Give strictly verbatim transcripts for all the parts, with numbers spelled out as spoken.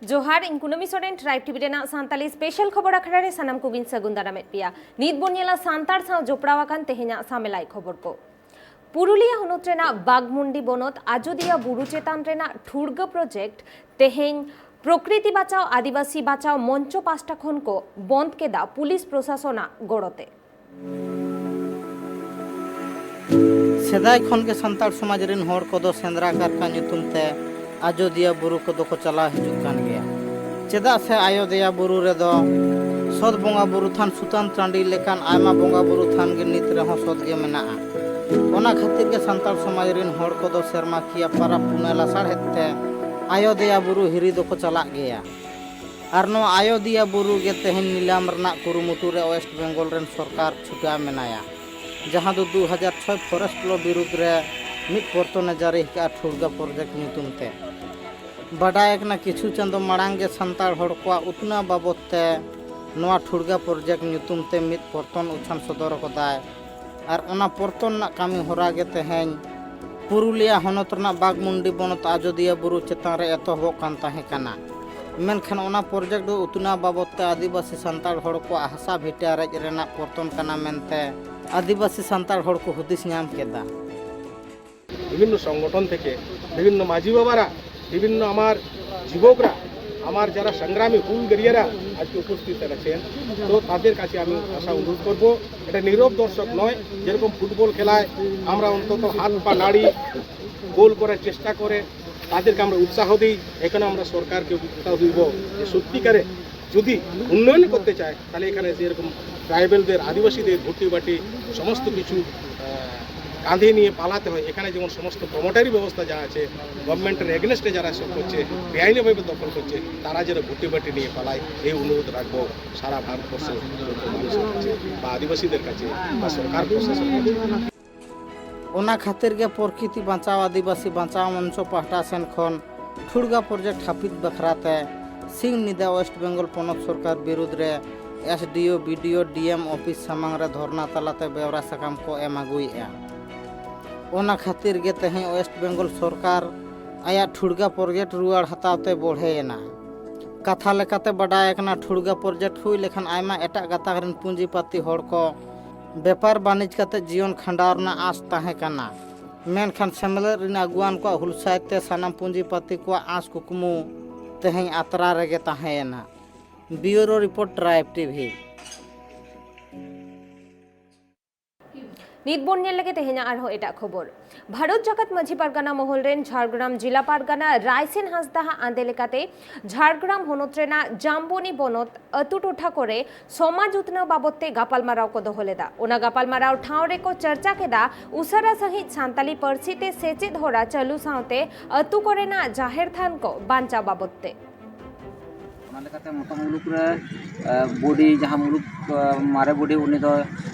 ᱡᱚᱦᱟᱨ, ᱤᱧ ᱠᱩᱱᱟᱹᱢᱤ ᱥᱚᱨᱮᱱ, ᱴᱨᱟᱭᱤᱵᱽ ᱴᱤᱵᱷᱤ ᱨᱮᱱᱟᱜ ᱥᱟᱱᱛᱟᱞᱤ ᱥᱯᱮᱥᱟᱞ ᱠᱷᱚᱵᱚᱨ ᱟᱠᱷᱲᱟ ᱨᱮ ᱥᱟᱱᱟᱢ ᱠᱚᱜᱮᱧ ᱥᱟᱹᱜᱩᱱ ᱫᱟᱨᱟᱢᱮᱫ ᱯᱮᱭᱟ᱾ ᱱᱤᱛ ᱵᱚᱱ ᱧᱮᱞᱟ ᱥᱟᱱᱛᱟᱲ ᱥᱟᱶ ᱡᱚᱯᱲᱟᱣ ᱟᱠᱟᱱ ᱛᱮᱦᱮᱧᱟᱜ ᱥᱟᱢᱮᱞᱟᱭ ᱠᱷᱚᱵᱚᱨ ᱠᱚ᱾ ᱯᱩᱨᱩᱞᱤᱭᱟᱹ ᱦᱚᱱᱚᱛ ᱨᱮᱱᱟᱜ ᱵᱟᱜᱽᱢᱩᱱᱰᱤ ᱵᱚᱱᱚᱛ ᱟᱡᱚᱫᱤᱭᱟᱹ ᱵᱩᱨᱩ ᱪᱮᱛᱟᱱ ᱨᱮᱱᱟᱜ ᱴᱷᱩᱲᱜᱟᱹ ᱯᱨᱚᱡᱮᱠᱴ ᱛᱮᱦᱮᱧ ᱯᱨᱚᱠᱨᱤᱛᱤ ᱵᱟᱪᱟᱣ ᱟᱹᱫᱤᱵᱟᱹᱥᱤ ᱵᱟᱪᱟᱣ ᱢᱚᱧᱪᱚ ᱯᱟᱦᱴᱟ ᱠᱷᱚᱱ ᱠᱚ ᱵᱚᱱᱫ ᱠᱮᱫᱟ ᱯᱩᱞᱤᱥ ᱯᱨᱚᱥᱟᱥᱚᱱᱟᱜ ᱜᱚᱲᱚᱛᱮ᱾ ᱥᱮᱫᱟᱭ ᱠᱷᱚᱱ ᱜᱮ ᱥᱟᱱᱛᱟᱲ ᱥᱚᱢᱟᱡᱽ ᱨᱤᱱ ᱦᱚᱲ ᱠᱚᱫᱚ ᱥᱮᱸᱫᱽᱨᱟ ᱠᱟᱨᱠᱟ ᱧᱩᱛᱩᱢ ᱛᱮ ᱟᱡᱚᱫᱤᱭᱟᱹ ᱵᱩᱨᱩ ᱠᱚᱫᱚ ᱠᱚ ᱪᱟᱞᱟᱣ ᱦᱤᱡᱩᱜ ᱠᱟᱱ ᱜᱮᱭᱟ᱾ ᱪᱮᱫᱟᱜ ᱥᱮ ᱟᱡᱚᱫᱤᱭᱟᱹ ᱵᱩᱨᱩ ᱨᱮᱫᱚ ᱥᱚᱛ ᱵᱚᱸᱜᱟ ᱵᱩᱨᱩ ᱛᱷᱟᱱ, ᱥᱩᱛᱟᱱ ᱴᱟᱺᱰᱤ ᱞᱮᱠᱟᱱ ᱟᱭᱢᱟ ᱵᱚᱸᱜᱟ ᱵᱩᱨᱩ ᱛᱷᱟᱱ ᱜᱮ ᱱᱤᱛ ᱨᱮᱦᱚᱸ ᱥᱚᱛ ᱜᱮ ᱢᱮᱱᱟᱜᱼᱟ᱾ ᱚᱱᱟ ᱠᱷᱟᱹᱛᱤᱨ ᱜᱮ ᱥᱟᱱᱛᱟᱲ ᱥᱚᱢᱟᱡᱽ ᱨᱤᱱ ᱦᱚᱲ ᱠᱚᱫᱚ ᱥᱮᱨᱢᱟᱠᱤᱭᱟᱹ ᱯᱟᱨᱟᱵᱽ ᱯᱩᱱᱟᱹᱭ ᱞᱟᱥᱟᱲᱦᱮᱫ ᱛᱮ ᱟᱡᱚᱫᱤᱭᱟᱹ ᱵᱩᱨᱩ ᱦᱤᱨᱤ ᱫᱚᱠᱚ ᱪᱟᱞᱟᱜ ᱜᱮᱭᱟ᱾ ᱟᱨ ᱱᱚᱣᱟ ᱟᱡᱚᱫᱤᱭᱟᱹ ᱵᱩᱨᱩ ᱜᱮ ᱛᱮᱦᱮᱧ ᱱᱤᱞᱟᱢ ᱨᱮᱱᱟᱜ ᱠᱩᱨᱩᱢᱩᱴᱩ ᱨᱮ ᱳᱭᱮᱥᱴ ᱵᱮᱝᱜᱚᱞ ᱨᱮᱱ ᱥᱚᱨᱠᱟᱨ ᱪᱷᱩᱴᱟᱹᱣ ᱢᱮᱱᱟᱭᱟ, ᱡᱟᱦᱟᱸ ᱫᱚ ᱫᱩ ᱦᱟᱡᱟᱨ ᱪᱷᱚᱭ ᱯᱷᱚᱨᱮᱥᱴ ᱞᱚ ᱵᱤᱨᱩᱫᱽ ᱨᱮ ᱢᱤᱫ ᱯᱚᱨᱛᱚᱱᱮ ᱡᱟᱹᱨᱤ ᱟᱠᱟᱫᱼᱟ ᱴᱷᱩᱲᱜᱟ ᱯᱨᱚᱡᱮᱠᱴ ᱧᱩᱛᱩᱢ ᱛᱮ᱾ ᱵᱟᱰᱟᱭ ᱟᱠᱟᱱᱟ, ᱠᱤᱪᱷᱩ ᱪᱟᱸᱫᱚ ᱢᱟᱲᱟᱝ ᱜᱮ ᱥᱟᱱᱛᱟᱲ ᱦᱚᱲ ᱠᱚᱣᱟᱜ ᱩᱛᱱᱟᱹᱣ ᱵᱟᱵᱚᱫ ᱛᱮ ᱱᱚᱣᱟ ᱴᱷᱩᱲᱜᱟ ᱯᱨᱚᱡᱮᱠᱴ ᱧᱩᱛᱩᱢ ᱛᱮ ᱢᱤᱫ ᱯᱚᱨᱛᱚᱱ ᱩᱪᱷᱟᱹᱱ ᱥᱚᱫᱚᱨ ᱟᱠᱟᱫᱟᱭ᱾ ᱟᱨ ᱚᱱᱟ ᱯᱚᱨᱛᱚᱱ ᱨᱮᱱᱟᱜ ᱠᱟᱹᱢᱤ ᱦᱚᱨᱟ ᱜᱮ ᱛᱮᱦᱮᱧ ᱯᱩᱨᱩᱞᱤᱭᱟᱹ ᱦᱚᱱᱚᱛ ᱨᱮᱱᱟᱜ ᱵᱟᱜᱽᱢᱩᱱᱰᱤ ᱵᱚᱱᱚᱛ ᱟᱡᱚᱫᱤᱭᱟᱹ ᱵᱩᱨᱩ ᱪᱮᱛᱟᱱ ᱨᱮ ᱮᱛᱚᱦᱚᱵᱚᱜ ᱠᱟᱱ ᱛᱟᱦᱮᱸ ᱠᱟᱱᱟ᱾ ᱢᱮᱱᱠᱷᱟᱱ ᱚᱱᱟ ᱯᱨᱚᱡᱮᱠᱴ ᱫᱚ ᱩᱛᱱᱟᱹᱣ ᱵᱟᱵᱚᱫ ᱛᱮ ᱟᱹᱫᱤᱵᱟᱹᱥᱤ ᱥᱟᱱᱛᱟᱲ ᱦᱚᱲ ᱠᱚᱣᱟᱜ ᱦᱟᱥᱟ ᱵᱷᱤᱴᱟᱹ ᱨᱮᱡ ᱨᱮᱱᱟᱜ ᱯᱚᱨᱛᱚᱱ ᱠᱟᱱᱟ ᱢᱮᱱᱛᱮ ᱟᱹᱫᱤᱵᱟᱹᱥᱤ ᱥᱟᱱᱛᱟᱲ ᱦᱚᱲ ᱠᱚ ᱦᱩᱫᱤᱥ ᱧᱟᱢ ᱠᱮᱫᱟ᱾ বিভিন্ন সংগঠন থেকে, বিভিন্ন মাঝি বাবারা, বিভিন্ন আমার যুবকরা, আমার যারা সংগ্রামী হুলগেরিয়ারা আজকে উপস্থিত আছেন, তো তাদের কাছে আমি আশা অনুরোধ করব, এটা নীরব দর্শক নয়। যেরকম ফুটবল খেলায় আমরা অন্তত হাত পা নাড়ি, গোল করার চেষ্টা করে, তাদেরকে আমরা উৎসাহ দিই। এখানে আমরা সরকারকে উৎসাহ দিব যে সত্যিকারে যদি উন্নয়ন করতে চায়, তাহলে এখানে যেরকম ট্রাইবেলদের, আদিবাসীদের ঘুটি বাটি সমস্ত কিছু, আহ, কাঁধে নিয়ে পালাতে হয়, এখানে যেমন সমস্ত প্রমোটারি ব্যবস্থা যা আছে, গভর্নমেন্টের এগেনস্টে যারা সব করছে, বেআইনিভাবে দখল করছে, তারা যেন ঘুটি বাটি নিয়ে পালায়, এই অনুরোধ রাখবো সারা ভারতবর্ষের যত মানুষের কাছে বা আদিবাসীদের কাছে বা সরকার প্রশাসনের কাছে। ᱚᱱᱟ ᱠᱷᱟᱹᱛᱤᱨ ᱜᱮ ᱯᱨᱚᱠᱨᱤᱛᱤ ᱵᱟᱧᱪᱟᱣ ᱟᱹᱫᱤᱵᱟᱹᱥᱤ ᱵᱟᱧᱪᱟᱣ ᱢᱚᱧᱪᱚ ᱯᱟᱦᱴᱟ ᱥᱮᱱ ᱠᱷᱚᱱ ᱴᱷᱩᱲᱜᱟ ᱯᱨᱚᱡᱮᱠᱴ ᱦᱟᱹᱯᱤᱫ ᱵᱟᱠᱷᱨᱟ ᱛᱮ ᱥᱤᱧ ᱧᱤᱫᱟᱹ ᱳᱭᱮᱥᱴ ᱵᱮᱝᱜᱚᱞ ᱯᱚᱱᱚᱛ ᱥᱚᱨᱠᱟᱨ ᱵᱤᱨᱩᱫᱽ ᱨᱮ ᱮᱥ ᱰᱤ ᱳ, ᱵᱤ ᱰᱤ ᱳ, ᱰᱤ ᱮᱢ ᱚᱯᱷᱤᱥ ᱥᱟᱢᱟᱝ ᱨᱮ ᱫᱷᱚᱨᱱᱟ ᱛᱟᱞᱟᱛᱮ ᱵᱮᱣᱨᱟ ᱥᱟᱠᱟᱢ ᱠᱚ ᱮᱢ ᱟᱹᱜᱩᱭᱮᱫᱼᱟ᱾ ᱚᱱᱟ ᱠᱷᱟᱹᱛᱤᱨ ᱜᱮ ᱛᱮᱦᱮᱧ ᱳᱭᱮᱥᱴ ᱵᱮᱝᱜᱚᱞ ᱥᱚᱨᱠᱟᱨ ᱟᱭᱟᱜ ᱴᱷᱩᱲᱜᱟ ᱯᱨᱚᱡᱮᱠᱴ ᱨᱩᱣᱟᱹᱲ ᱦᱟᱛᱟᱣ ᱛᱮ ᱵᱚᱲᱦᱮᱭᱮᱱᱟ᱾ ᱠᱟᱛᱷᱟ ᱞᱮᱠᱟᱛᱮ ᱵᱟᱰᱟᱭ ᱟᱠᱟᱱᱟ, ᱴᱷᱩᱲᱜᱟ ᱯᱨᱚᱡᱮᱠᱴ ᱦᱩᱭ ᱞᱮᱠᱷᱟᱱ ᱟᱭᱢᱟ ᱮᱴᱟᱜ ᱜᱟᱛᱟᱠ ᱨᱮᱱ ᱯᱩᱸᱡᱤᱯᱟᱹᱛᱤ ᱦᱚᱲ ᱠᱚ ᱵᱮᱯᱟᱨ ᱵᱟᱹᱱᱤᱡᱽ ᱠᱟᱛᱮ ᱡᱤᱭᱚᱱ ᱠᱷᱟᱸᱰᱟᱣ ᱨᱮᱱᱟᱜ ᱟᱸᱥ ᱛᱟᱦᱮᱸ ᱠᱟᱱᱟ᱾ ᱢᱮᱱᱠᱷᱟᱱ ᱥᱮᱢᱞᱮᱫ ᱨᱮᱱ ᱟᱹᱜᱩᱣᱟᱱ ᱠᱚᱣᱟᱜ ᱦᱩᱞᱥᱟᱹᱭ ᱛᱮ ᱥᱟᱱᱟᱢ ᱯᱩᱸᱡᱤᱯᱟᱹᱛᱤ ᱠᱚᱣᱟᱜ ᱟᱸᱥ ᱠᱩᱠᱢᱩ ᱛᱮᱦᱮᱧ ᱟᱛᱨᱟ ᱨᱮᱜᱮ ᱛᱟᱦᱮᱸᱭᱮᱱᱟ᱾ ᱵᱤᱭᱩᱨᱳ ᱨᱤᱯᱳᱨᱴ, ᱴᱨᱟᱭᱤᱵᱽ ᱴᱤᱵᱷᱤ᱾ ᱱᱤᱛ ᱵᱚᱱ ᱧᱮᱞ ᱞᱮᱜᱮ ᱛᱮᱦᱮᱧᱟᱜ ᱟᱨᱦᱚᱸ ᱮᱴᱟᱜ ᱠᱷᱚᱵᱚᱨ᱾ ᱵᱷᱟᱨᱚᱛ ᱡᱟᱠᱟᱛ ᱢᱟᱹᱡᱷᱤ ᱯᱟᱨᱜᱟᱱᱟ ᱢᱚᱦᱚᱞ ᱨᱮᱱ ᱡᱷᱟᱲᱜᱨᱟᱢ ᱡᱤᱞᱟ ᱯᱟᱨᱜᱟᱱᱟ ᱨᱟᱭᱥᱮᱱ ᱦᱟᱸᱥᱫᱟ ᱦᱟᱜ ᱟᱸᱫᱮ ᱞᱮᱠᱟᱛᱮ ᱡᱷᱟᱲᱜᱨᱟᱢ ᱦᱚᱱᱚᱛ ᱨᱮᱱᱟᱜ ᱡᱟᱢᱵᱚᱱᱤ ᱵᱚᱱᱚᱛ ᱟᱹᱛᱩ ᱴᱚᱴᱷᱟ ᱠᱚᱨᱮ ᱥᱚᱢᱟᱡᱽ ᱩᱛᱱᱟᱹᱣ ᱵᱟᱵᱚᱛ ᱛᱮ ᱜᱟᱯᱟᱞᱢᱟᱨᱟᱣ ᱠᱚ ᱫᱚᱦᱚ ᱞᱮᱫᱟ᱾ ᱚᱱᱟ ᱜᱟᱯᱟᱞᱢᱟᱨᱟᱣ ᱴᱷᱟᱶ ᱨᱮᱠᱚ ᱪᱟᱨᱪᱟ ᱠᱮᱫᱟ ᱩᱥᱟᱹᱨᱟ ᱥᱟᱺᱦᱤᱡ ᱥᱟᱱᱛᱟᱞᱤ ᱯᱟᱹᱨᱥᱤ ᱛᱮ ᱥᱮᱪᱮᱫ ᱦᱚᱨᱟ ᱪᱟᱹᱞᱩ ᱥᱟᱶᱛᱮ ᱟᱹᱛᱩ ᱠᱚᱨᱮᱱᱟᱜ ᱡᱟᱦᱮᱨ ᱛᱷᱟᱱ ᱠᱚ ᱵᱟᱧᱪᱟᱣ ᱵᱟᱵᱚᱛ ᱛᱮ᱾ ᱚᱱᱟ ᱞᱮᱠᱟᱛᱮ ᱢᱚᱛᱚ ᱢᱩᱞᱩᱠ ᱨᱮ, ᱮ, ᱵᱚᱰᱤ, ᱡᱟᱦᱟᱸ ᱢᱩᱞᱩᱠ, ᱮ, ᱢᱟᱨᱮ ᱵᱚᱰᱤ, ᱩᱱᱤ ᱫᱚ,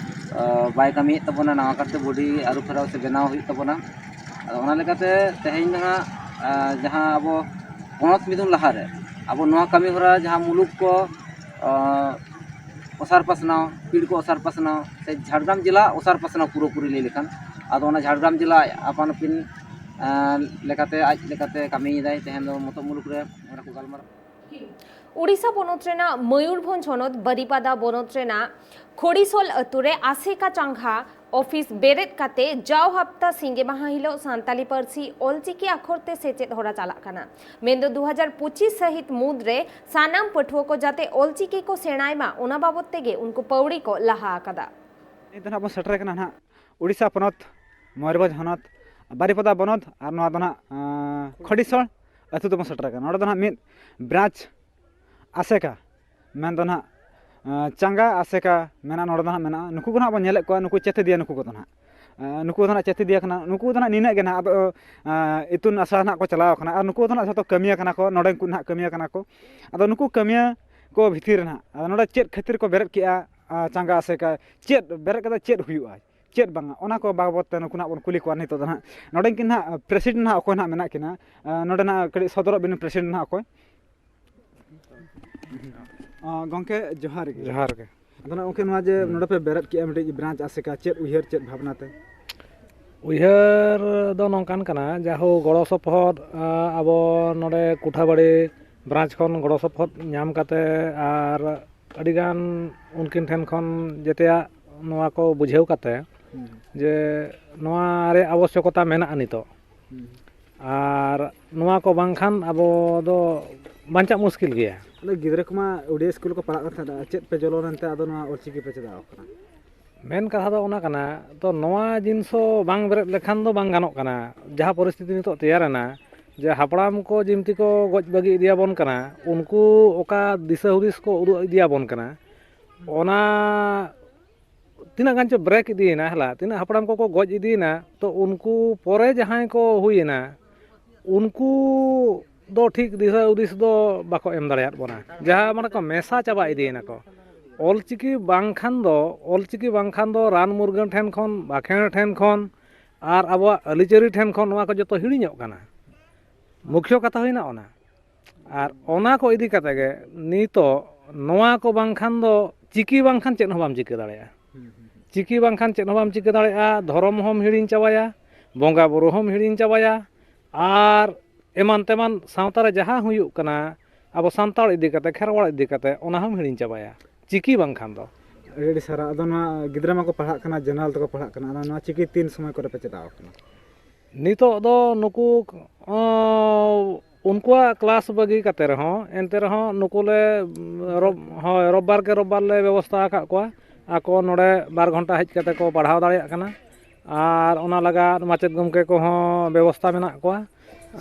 ᱮ, ᱵᱟᱭ ᱠᱟᱹᱢᱤᱭᱮᱫ ᱛᱟᱵᱚᱱᱟ, ᱱᱟᱣᱟ ᱠᱟᱨᱛᱮ ᱵᱚᱰᱤ ᱟᱹᱨᱩ ᱯᱷᱮᱨᱟᱣ ᱥᱮ ᱵᱮᱱᱟᱣ ᱦᱩᱭᱩᱜ ᱛᱟᱵᱚᱱᱟ᱾ ᱟᱫᱚ ᱚᱱᱟ ᱞᱮᱠᱟᱛᱮ ᱛᱮᱦᱮᱧ ᱫᱚ ᱦᱟᱸᱜ, ᱮ, ᱡᱟᱦᱟᱸ ᱟᱵᱚ ᱯᱚᱱᱚᱛ ᱢᱤᱫᱩᱱ ᱞᱟᱦᱟᱨᱮ ᱟᱵᱚ ᱱᱚᱣᱟ ᱠᱟᱹᱢᱤ ᱦᱚᱨᱟ ᱡᱟᱦᱟᱸ ᱢᱩᱞᱩᱠ ᱠᱚ, ᱮ, ᱚᱥᱟᱨ ᱯᱟᱥᱱᱟᱣ, ᱯᱤᱲ ᱠᱚ ᱚᱥᱟᱨ ᱯᱟᱥᱱᱟᱣ ᱥᱮ ᱡᱷᱟᱲᱜᱨᱟᱢ ᱡᱮᱞᱟ ᱚᱥᱟᱨ ᱯᱟᱥᱱᱟᱣ ᱯᱩᱨᱟᱹᱯᱩᱨᱤ ᱞᱟᱹᱭ ᱞᱮᱠᱷᱟᱱ, ᱟᱫᱚ ᱚᱱᱟ ᱡᱷᱟᱲᱜᱨᱟᱢ ᱡᱮᱞᱟ ᱟᱯᱟᱱ ᱟᱹᱯᱤᱱ, ᱮ, ᱞᱮᱠᱟᱛᱮ ᱟᱡ ᱞᱮᱠᱟᱛᱮ ᱠᱟᱹᱢᱤᱭᱮᱫᱟᱭ᱾ ᱛᱮᱦᱮᱧ ᱫᱚ ᱢᱚᱛᱚ ᱢᱩᱞᱩᱠ ᱨᱮ ᱚᱸᱰᱮ ᱠᱚ ᱜᱟᱞᱢᱟᱨᱟᱣ᱾ ᱩᱲᱤᱥᱥᱟ ᱯᱚᱱᱚᱛ ᱨᱮᱱᱟᱜ ᱢᱚᱭᱩᱨᱵᱷᱚᱸᱡᱽ ᱦᱚᱱᱚᱛ ᱵᱟᱨᱤᱯᱟᱫᱟ ᱵᱚᱱᱚᱛ ᱨᱮᱱᱟᱜ ᱠᱷᱚᱲᱤᱥᱳᱞ ᱟᱹᱛᱩ ᱨᱮ ᱟᱥᱮᱠᱟ ᱪᱟᱸᱜᱟ ᱚᱯᱷᱤᱥ ᱵᱮᱨᱮᱫ ᱠᱟᱛᱮ ᱡᱟᱣ ᱦᱟᱯᱛᱟ ᱥᱤᱸᱜᱮ ᱢᱟᱦᱟ ᱦᱤᱞᱳᱜ ᱥᱟᱱᱛᱟᱞᱤ ᱯᱟᱹᱨᱥᱤ ᱚᱞᱪᱤᱠᱤ ᱟᱠᱷᱚᱨ ᱛᱮ ᱥᱮᱪᱮᱫ ᱦᱚᱨᱟ ᱪᱟᱞᱟᱜ ᱠᱟᱱᱟ᱾ ᱢᱮᱱᱫᱚ ᱫᱩ ᱦᱟᱡᱟᱨ ᱯᱚᱸᱪᱤᱥ ᱥᱟᱹᱦᱤᱛ ᱢᱩᱫᱽ ᱨᱮ ᱥᱟᱱᱟᱢ ᱯᱟᱹᱴᱷᱩᱣᱟᱹ ᱠᱚ ᱡᱟᱛᱮ ᱚᱞᱪᱤᱠᱤ ᱠᱚ ᱥᱮᱬᱟᱭ ᱢᱟ, ᱚᱱᱟ ᱵᱟᱵᱚᱛ ᱛᱮᱜᱮ ᱩᱱᱠᱩ ᱯᱟᱹᱣᱲᱤ ᱠᱚ ᱞᱟᱦᱟ ᱟᱠᱟᱫᱟ᱾ ᱱᱤᱛ ᱫᱚ ᱱᱟᱦᱟᱜ ᱵᱚᱱ ᱥᱮᱴᱮᱨ ᱠᱟᱱᱟ ᱱᱟᱦᱟᱜ ᱩᱲᱤᱥᱥᱟ ᱯᱚᱱᱚᱛ, ᱢᱚᱭᱩᱨᱵᱷᱚᱸᱡᱽ ᱦᱚᱱᱚᱛ, ᱵᱟᱨᱤᱯᱟᱫᱟ ᱵᱚᱱᱚᱛ, ᱟᱨ ᱱᱚᱣᱟ ᱫᱚ ᱱᱟᱦᱟᱜ, ᱟᱸ, ᱠᱷᱚᱰᱤᱥᱚᱲ ᱟᱹᱛᱩ ᱛᱮᱵᱚᱱ ᱥᱮᱴᱮᱨ ᱠᱟᱱᱟ᱾ ᱱᱚᱰᱮ ᱫᱚ ᱱᱟᱦᱟᱜ ᱢᱤᱫ ᱵᱨᱟᱧᱪ ᱟᱥᱮᱠᱟ ᱢᱮᱱᱫᱚ ᱱᱟᱦᱟᱜ, ᱟᱸ, ᱪᱟᱸᱜᱟ ᱟᱥᱮᱠᱟ ᱢᱮᱱᱟᱜᱼᱟ, ᱱᱚᱰᱮ ᱫᱚ ᱱᱟᱦᱟᱜ ᱢᱮᱱᱟᱜᱼᱟ᱾ ᱱᱩᱠᱩ ᱠᱚ ᱱᱟᱦᱟᱜ ᱵᱚᱱ ᱧᱮᱞᱮᱫ ᱠᱚᱣᱟ, ᱱᱩᱠᱩ ᱪᱟᱹᱛᱤᱫᱤᱭᱟᱹ, ᱱᱩᱠᱩ ᱠᱚᱫᱚ ᱱᱟᱦᱟᱜ, ᱟᱸ, ᱱᱩᱠᱩ ᱫᱚ ᱱᱟᱦᱟᱜ ᱪᱟᱹᱛᱤᱫᱤᱭᱟᱹ ᱠᱟᱱᱟ, ᱱᱩᱠᱩ ᱫᱚ ᱱᱟᱦᱟᱜ ᱱᱤᱱᱟᱹᱜ ᱜᱮ ᱱᱟᱦᱟᱜ ᱟᱫᱚ, ᱟᱸ, ᱤᱛᱩᱱ ᱟᱥᱲᱟ ᱱᱟᱦᱟᱜ ᱠᱚ ᱪᱟᱞᱟᱣ ᱠᱟᱱᱟ, ᱟᱨ ᱱᱩᱠᱩ ᱫᱚ ᱱᱟᱦᱟᱜ ᱡᱷᱚᱛᱚ ᱠᱟᱹᱢᱤᱭᱟᱹ ᱠᱟᱱᱟ ᱠᱚ, ᱱᱚᱰᱮ ᱠᱚ ᱱᱟᱦᱟᱜ ᱠᱟᱹᱢᱤᱭᱟᱹ ᱠᱟᱱᱟ ᱠᱚ᱾ ᱟᱫᱚ ᱱᱩᱠᱩ ᱠᱟᱹᱢᱤᱭᱟᱹ ᱠᱚ ᱵᱷᱤᱛᱤᱨ ᱨᱮ ᱱᱟᱦᱟᱜ, ᱟᱫᱚ ᱱᱚᱰᱮ ᱪᱮᱫ ᱠᱷᱟᱹᱛᱤᱨ ᱠᱚ ᱵᱮᱨᱮᱫ ᱠᱮᱜᱼᱟ, ᱟᱸ, ᱪᱟᱸᱜᱟ ᱟᱥᱮᱠᱟ, ᱪᱮᱫ ᱵᱮᱨᱮᱫ ᱠᱟᱛᱮ ᱪᱮᱫ ᱦᱩᱭᱩᱜᱼᱟ, ᱪᱮᱫ ᱵᱟᱝᱟ, ᱚᱱᱟ ᱠᱚ ᱵᱟᱵᱚᱛ ᱛᱮ ᱱᱩᱠᱩ ᱱᱟᱦᱟᱜ ᱵᱚᱱ ᱠᱩᱞᱤ ᱠᱚᱣᱟ ᱱᱤᱛᱚᱜ ᱫᱚ ᱱᱟᱦᱟᱜ᱾ ᱱᱚᱰᱮ ᱠᱤᱱ ᱱᱟᱦᱟᱜ ᱯᱨᱮᱥᱤᱰᱮᱱᱴ ᱱᱟᱦᱟᱜ ᱚᱠᱚᱭ ᱱᱟᱦᱟᱜ ᱢᱮᱱᱟᱜ ᱠᱤᱱᱟ, ᱟᱸ, ᱱᱚᱰᱮ ᱱᱟᱦᱟᱜ ᱠᱟᱹᱴᱤᱡ ᱥᱚᱫᱚᱨᱚᱜ ᱵᱤᱱ, ᱯᱨᱮᱥᱤᱰᱮᱱᱴ ᱱᱟᱦᱟᱜ ᱚᱠᱚᱭ? ᱟᱸ, ᱜᱚᱢᱠᱮ, ᱡᱚᱦᱟᱨ ᱜᱮ᱾ ᱡᱚᱦᱟᱨ ᱜᱮ᱾ ᱟᱫᱚ ᱱᱟᱦᱟᱜ ᱜᱚᱢᱠᱮ, ᱱᱚᱣᱟ ᱡᱮ ᱦᱩᱸ᱾ ᱱᱚᱰᱮ ᱯᱮ ᱵᱮᱨᱮᱫ ᱠᱮᱜᱼᱟ ᱢᱤᱫᱴᱤᱡ ᱵᱨᱟᱧᱪ ᱟᱥᱮᱠᱟ, ᱪᱮᱫ ᱩᱭᱦᱟᱹᱨ, ᱪᱮᱫ ᱵᱷᱟᱵᱽᱱᱟ ᱛᱮ? ᱩᱭᱦᱟᱹᱨ ᱫᱚ ᱱᱚᱝᱠᱟᱱ ᱠᱟᱱᱟ, ᱡᱟᱦᱳ ᱜᱚᱲᱚ ᱥᱚᱯᱚᱦᱚᱫ, ᱟᱸ, ᱟᱵᱚ ᱱᱚᱰᱮ ᱠᱩᱴᱷᱟᱵᱟᱲᱤ ᱵᱨᱟᱧᱪ ᱠᱷᱚᱱ ᱜᱚᱲᱚ ᱥᱚᱯᱚᱦᱚᱫ ᱧᱟᱢ ᱠᱟᱛᱮ ᱟᱨ ᱟᱹᱰᱤᱜᱟᱱ ᱩᱱᱠᱤᱱ ᱴᱷᱮᱱ ᱠᱷᱚᱱ ᱡᱮᱛᱮᱭᱟᱜ ᱱᱚᱣᱟ ᱠᱚ ᱵᱩᱡᱷᱟᱹᱣ ᱠᱟᱛᱮ ᱦᱩᱸ᱾ ᱡᱮ ᱱᱚᱣᱟ ᱨᱮᱭᱟᱜ ᱟᱵᱚᱥᱭᱚᱠᱚᱛᱟ ᱢᱮᱱᱟᱜᱼᱟ ᱱᱤᱛᱚᱜ᱾ ᱦᱩᱸ᱾ ᱟᱨ ᱱᱚᱣᱟ ᱠᱚ ᱵᱟᱝᱠᱷᱟᱱ ᱟᱵᱚ ᱫᱚ ᱵᱟᱧᱪᱟᱜ ᱢᱩᱥᱠᱤᱞ ᱜᱮᱭᱟ᱾ ᱟᱫᱚ ᱜᱤᱫᱽᱨᱟᱹ ᱠᱚᱢᱟ ᱳᱰᱤᱭᱟ ᱥᱠᱩᱞ ᱠᱚ ᱯᱟᱲᱦᱟᱜ ᱠᱟᱱ ᱛᱟᱦᱮᱸᱫ, ᱪᱮᱫ ᱯᱮ ᱡᱚᱞᱚ ᱞᱮᱱᱛᱮ ᱟᱫᱚ ᱱᱚᱣᱟ ᱚᱞᱪᱤᱠᱤ ᱯᱮ ᱪᱮᱫ ᱟᱠᱚ ᱠᱟᱱᱟ? ᱢᱮᱱ ᱠᱟᱛᱷᱟ ᱫᱚ ᱚᱱᱟ ᱠᱟᱱᱟ, ᱛᱚ ᱱᱚᱣᱟ ᱡᱤᱱᱤᱥ ᱦᱚᱸ ᱵᱟᱝ ᱵᱮᱨᱮᱫ ᱞᱮᱠᱷᱟᱱ ᱫᱚ ᱵᱟᱝ ᱜᱟᱱᱚᱜ ᱠᱟᱱᱟ᱾ ᱡᱟᱦᱟᱸ ᱯᱚᱨᱤᱥᱛᱷᱤᱛᱤ ᱱᱤᱛᱚᱜ ᱛᱮᱭᱟᱨ ᱮᱱᱟ, ᱡᱮ ᱦᱟᱯᱲᱟᱢ ᱠᱚ ᱡᱤᱢᱛᱤ ᱠᱚ ᱜᱚᱡ ᱵᱟᱹᱜᱤ ᱤᱫᱤᱭᱟᱵᱚᱱ ᱠᱟᱱᱟ, ᱩᱱᱠᱩ ᱚᱠᱟ ᱫᱤᱥᱟᱹ ᱦᱩᱫᱤᱥ ᱠᱚ ᱩᱫᱩᱜ ᱤᱫᱤᱭᱟᱵᱚᱱ ᱠᱟᱱᱟ, ᱚᱱᱟ ᱛᱤᱱᱟᱹᱜ ᱜᱟᱱ ᱪᱚ ᱵᱨᱮᱠ ᱤᱫᱤᱭᱮᱱᱟ, ᱦᱮᱞᱟ, ᱛᱤᱱᱟᱹᱜ ᱦᱟᱯᱲᱟᱢ ᱠᱚᱠᱚ ᱜᱚᱡ ᱤᱫᱤᱭᱮᱱᱟ, ᱛᱚ ᱩᱱᱠᱩ ᱯᱚᱨᱮ ᱡᱟᱦᱟᱸᱭ ᱠᱚ ᱦᱩᱭᱮᱱᱟ, ᱩᱱᱠᱩ ᱫᱚ ᱴᱷᱤᱠ ᱫᱤᱥᱟᱹ ᱦᱩᱫᱤᱥ ᱫᱚ ᱵᱟᱠᱚ ᱮᱢ ᱫᱟᱲᱮᱭᱟᱫ ᱵᱚᱱᱟ, ᱡᱟᱦᱟᱸ ᱢᱟᱱᱮ ᱠᱚ ᱢᱮᱥᱟ ᱪᱟᱵᱟ ᱤᱫᱤᱭᱮᱱᱟ ᱠᱚ᱾ ᱚᱞᱪᱤᱠᱤ ᱵᱟᱝᱠᱷᱟᱱ ᱫᱚ, ᱚᱞᱪᱤᱠᱤ ᱵᱟᱝᱠᱷᱟᱱ ᱫᱚ ᱨᱟᱱ ᱢᱩᱨᱜᱟᱹᱱ ᱴᱷᱮᱱ ᱠᱷᱚᱱ, ᱵᱟᱠᱷᱮᱬ ᱴᱷᱮᱱ ᱠᱷᱚᱱ ᱟᱨ ᱟᱵᱚᱣᱟᱜ ᱟᱹᱨᱤᱪᱟᱹᱞᱤ ᱴᱷᱮᱱ ᱠᱷᱚᱱ ᱱᱚᱣᱟ ᱠᱚ ᱡᱚᱛᱚ ᱦᱤᱲᱤᱧᱚᱜ ᱠᱟᱱᱟ᱾ ᱢᱩᱠᱷᱭᱚ ᱠᱟᱛᱷᱟ ᱦᱩᱭᱱᱟ ᱚᱱᱟ᱾ ᱟᱨ ᱚᱱᱟ ᱠᱚ ᱤᱫᱤ ᱠᱟᱛᱮ ᱜᱮ ᱱᱤᱛᱚᱜ ᱱᱚᱣᱟ ᱠᱚ ᱵᱟᱝᱠᱷᱟᱱ ᱫᱚ, ᱪᱤᱠᱤ ᱵᱟᱝᱠᱷᱟᱱ ᱪᱮᱫ ᱦᱚᱸ ᱵᱟᱢ ᱪᱤᱠᱟᱹ ᱫᱟᱲᱮᱭᱟᱜᱼᱟ᱾ ᱦᱩᱸ, ᱦᱩᱸ, ᱦᱩᱸ᱾ ᱪᱤᱠᱤ ᱵᱟᱝᱠᱷᱟᱱ ᱪᱮᱫ ᱦᱚᱸ ᱵᱟᱢ ᱪᱤᱠᱟᱹ ᱫᱟᱲᱮᱭᱟᱜᱼᱟ, ᱫᱷᱚᱨᱚᱢ ᱦᱚᱸᱢ ᱦᱤᱲᱤᱧ ᱪᱟᱵᱟᱭᱟ, ᱵᱚᱸᱜᱟ ᱵᱩᱨᱩ ᱦᱚᱸᱢ ᱦᱤᱲᱤᱧ ᱪᱟᱵᱟᱭᱟ, ᱟᱨ ᱮᱢᱟᱱ ᱛᱮᱢᱟᱱ ᱥᱟᱶᱛᱟ ᱨᱮ ᱡᱟᱦᱟᱸ ᱦᱩᱭᱩᱜ ᱠᱟᱱᱟ, ᱟᱵᱚ ᱥᱟᱱᱛᱟᱲ ᱤᱫᱤ ᱠᱟᱛᱮ, ᱠᱷᱮᱨᱣᱟᱲ ᱤᱫᱤ ᱠᱟᱛᱮ, ᱚᱱᱟ ᱦᱚᱸᱢ ᱦᱤᱲᱤᱧ ᱪᱟᱵᱟᱭᱟ, ᱪᱤᱠᱤ ᱵᱟᱝᱠᱷᱟᱱ ᱫᱚ᱾ ᱟᱹᱰᱤ ᱟᱹᱰᱤ ᱥᱟᱨᱦᱟᱣ᱾ ᱟᱫᱚ ᱱᱚᱣᱟ ᱜᱤᱫᱽᱨᱟᱹ ᱢᱟᱠᱚ ᱯᱟᱲᱦᱟᱜ ᱠᱟᱱᱟ, ᱡᱮᱱᱟᱨᱮᱞ ᱛᱮᱠᱚ ᱯᱟᱲᱦᱟᱜ ᱠᱟᱱᱟ, ᱟᱫᱚ ᱱᱚᱣᱟ ᱪᱤᱠᱤ ᱛᱤᱱ ᱥᱚᱢᱚᱭ ᱠᱚᱨᱮ ᱯᱮ ᱪᱮᱫ ᱟᱠᱚ ᱠᱟᱱᱟ? ᱱᱤᱛᱚᱜ ᱫᱚ ᱱᱩᱠᱩ, ᱚᱸ, ᱩᱱᱠᱩᱣᱟᱜ ᱠᱞᱟᱥ ᱵᱟᱹᱜᱤ ᱠᱟᱛᱮ ᱨᱮᱦᱚᱸ, ᱮᱱᱛᱮ ᱨᱮᱦᱚᱸ ᱱᱩᱠᱩ ᱞᱮ, ᱨᱚᱵ-, ᱦᱳᱭ, ᱨᱳᱵᱵᱟᱨ ᱠᱮ ᱨᱳᱵᱵᱟᱨ ᱞᱮ ᱵᱮᱵᱚᱥᱛᱷᱟ ᱟᱠᱟᱫ ᱠᱚᱣᱟ᱾ ᱟᱠᱚ ᱱᱚᱰᱮ ᱵᱟᱨ ᱜᱷᱚᱱᱴᱟ ᱦᱮᱡ ᱠᱟᱛᱮ ᱠᱚ ᱯᱟᱲᱦᱟᱣ ᱫᱟᱲᱮᱭᱟᱜ ᱠᱟᱱᱟ᱾ ᱟᱨ ᱚᱱᱟ ᱞᱟᱜᱟᱫ ᱢᱟᱪᱮᱫ ᱜᱚᱢᱠᱮ ᱠᱚᱦᱚᱸ ᱵᱮᱵᱚᱥᱛᱷᱟ ᱢᱮᱱᱟᱜ ᱠᱚᱣᱟ᱾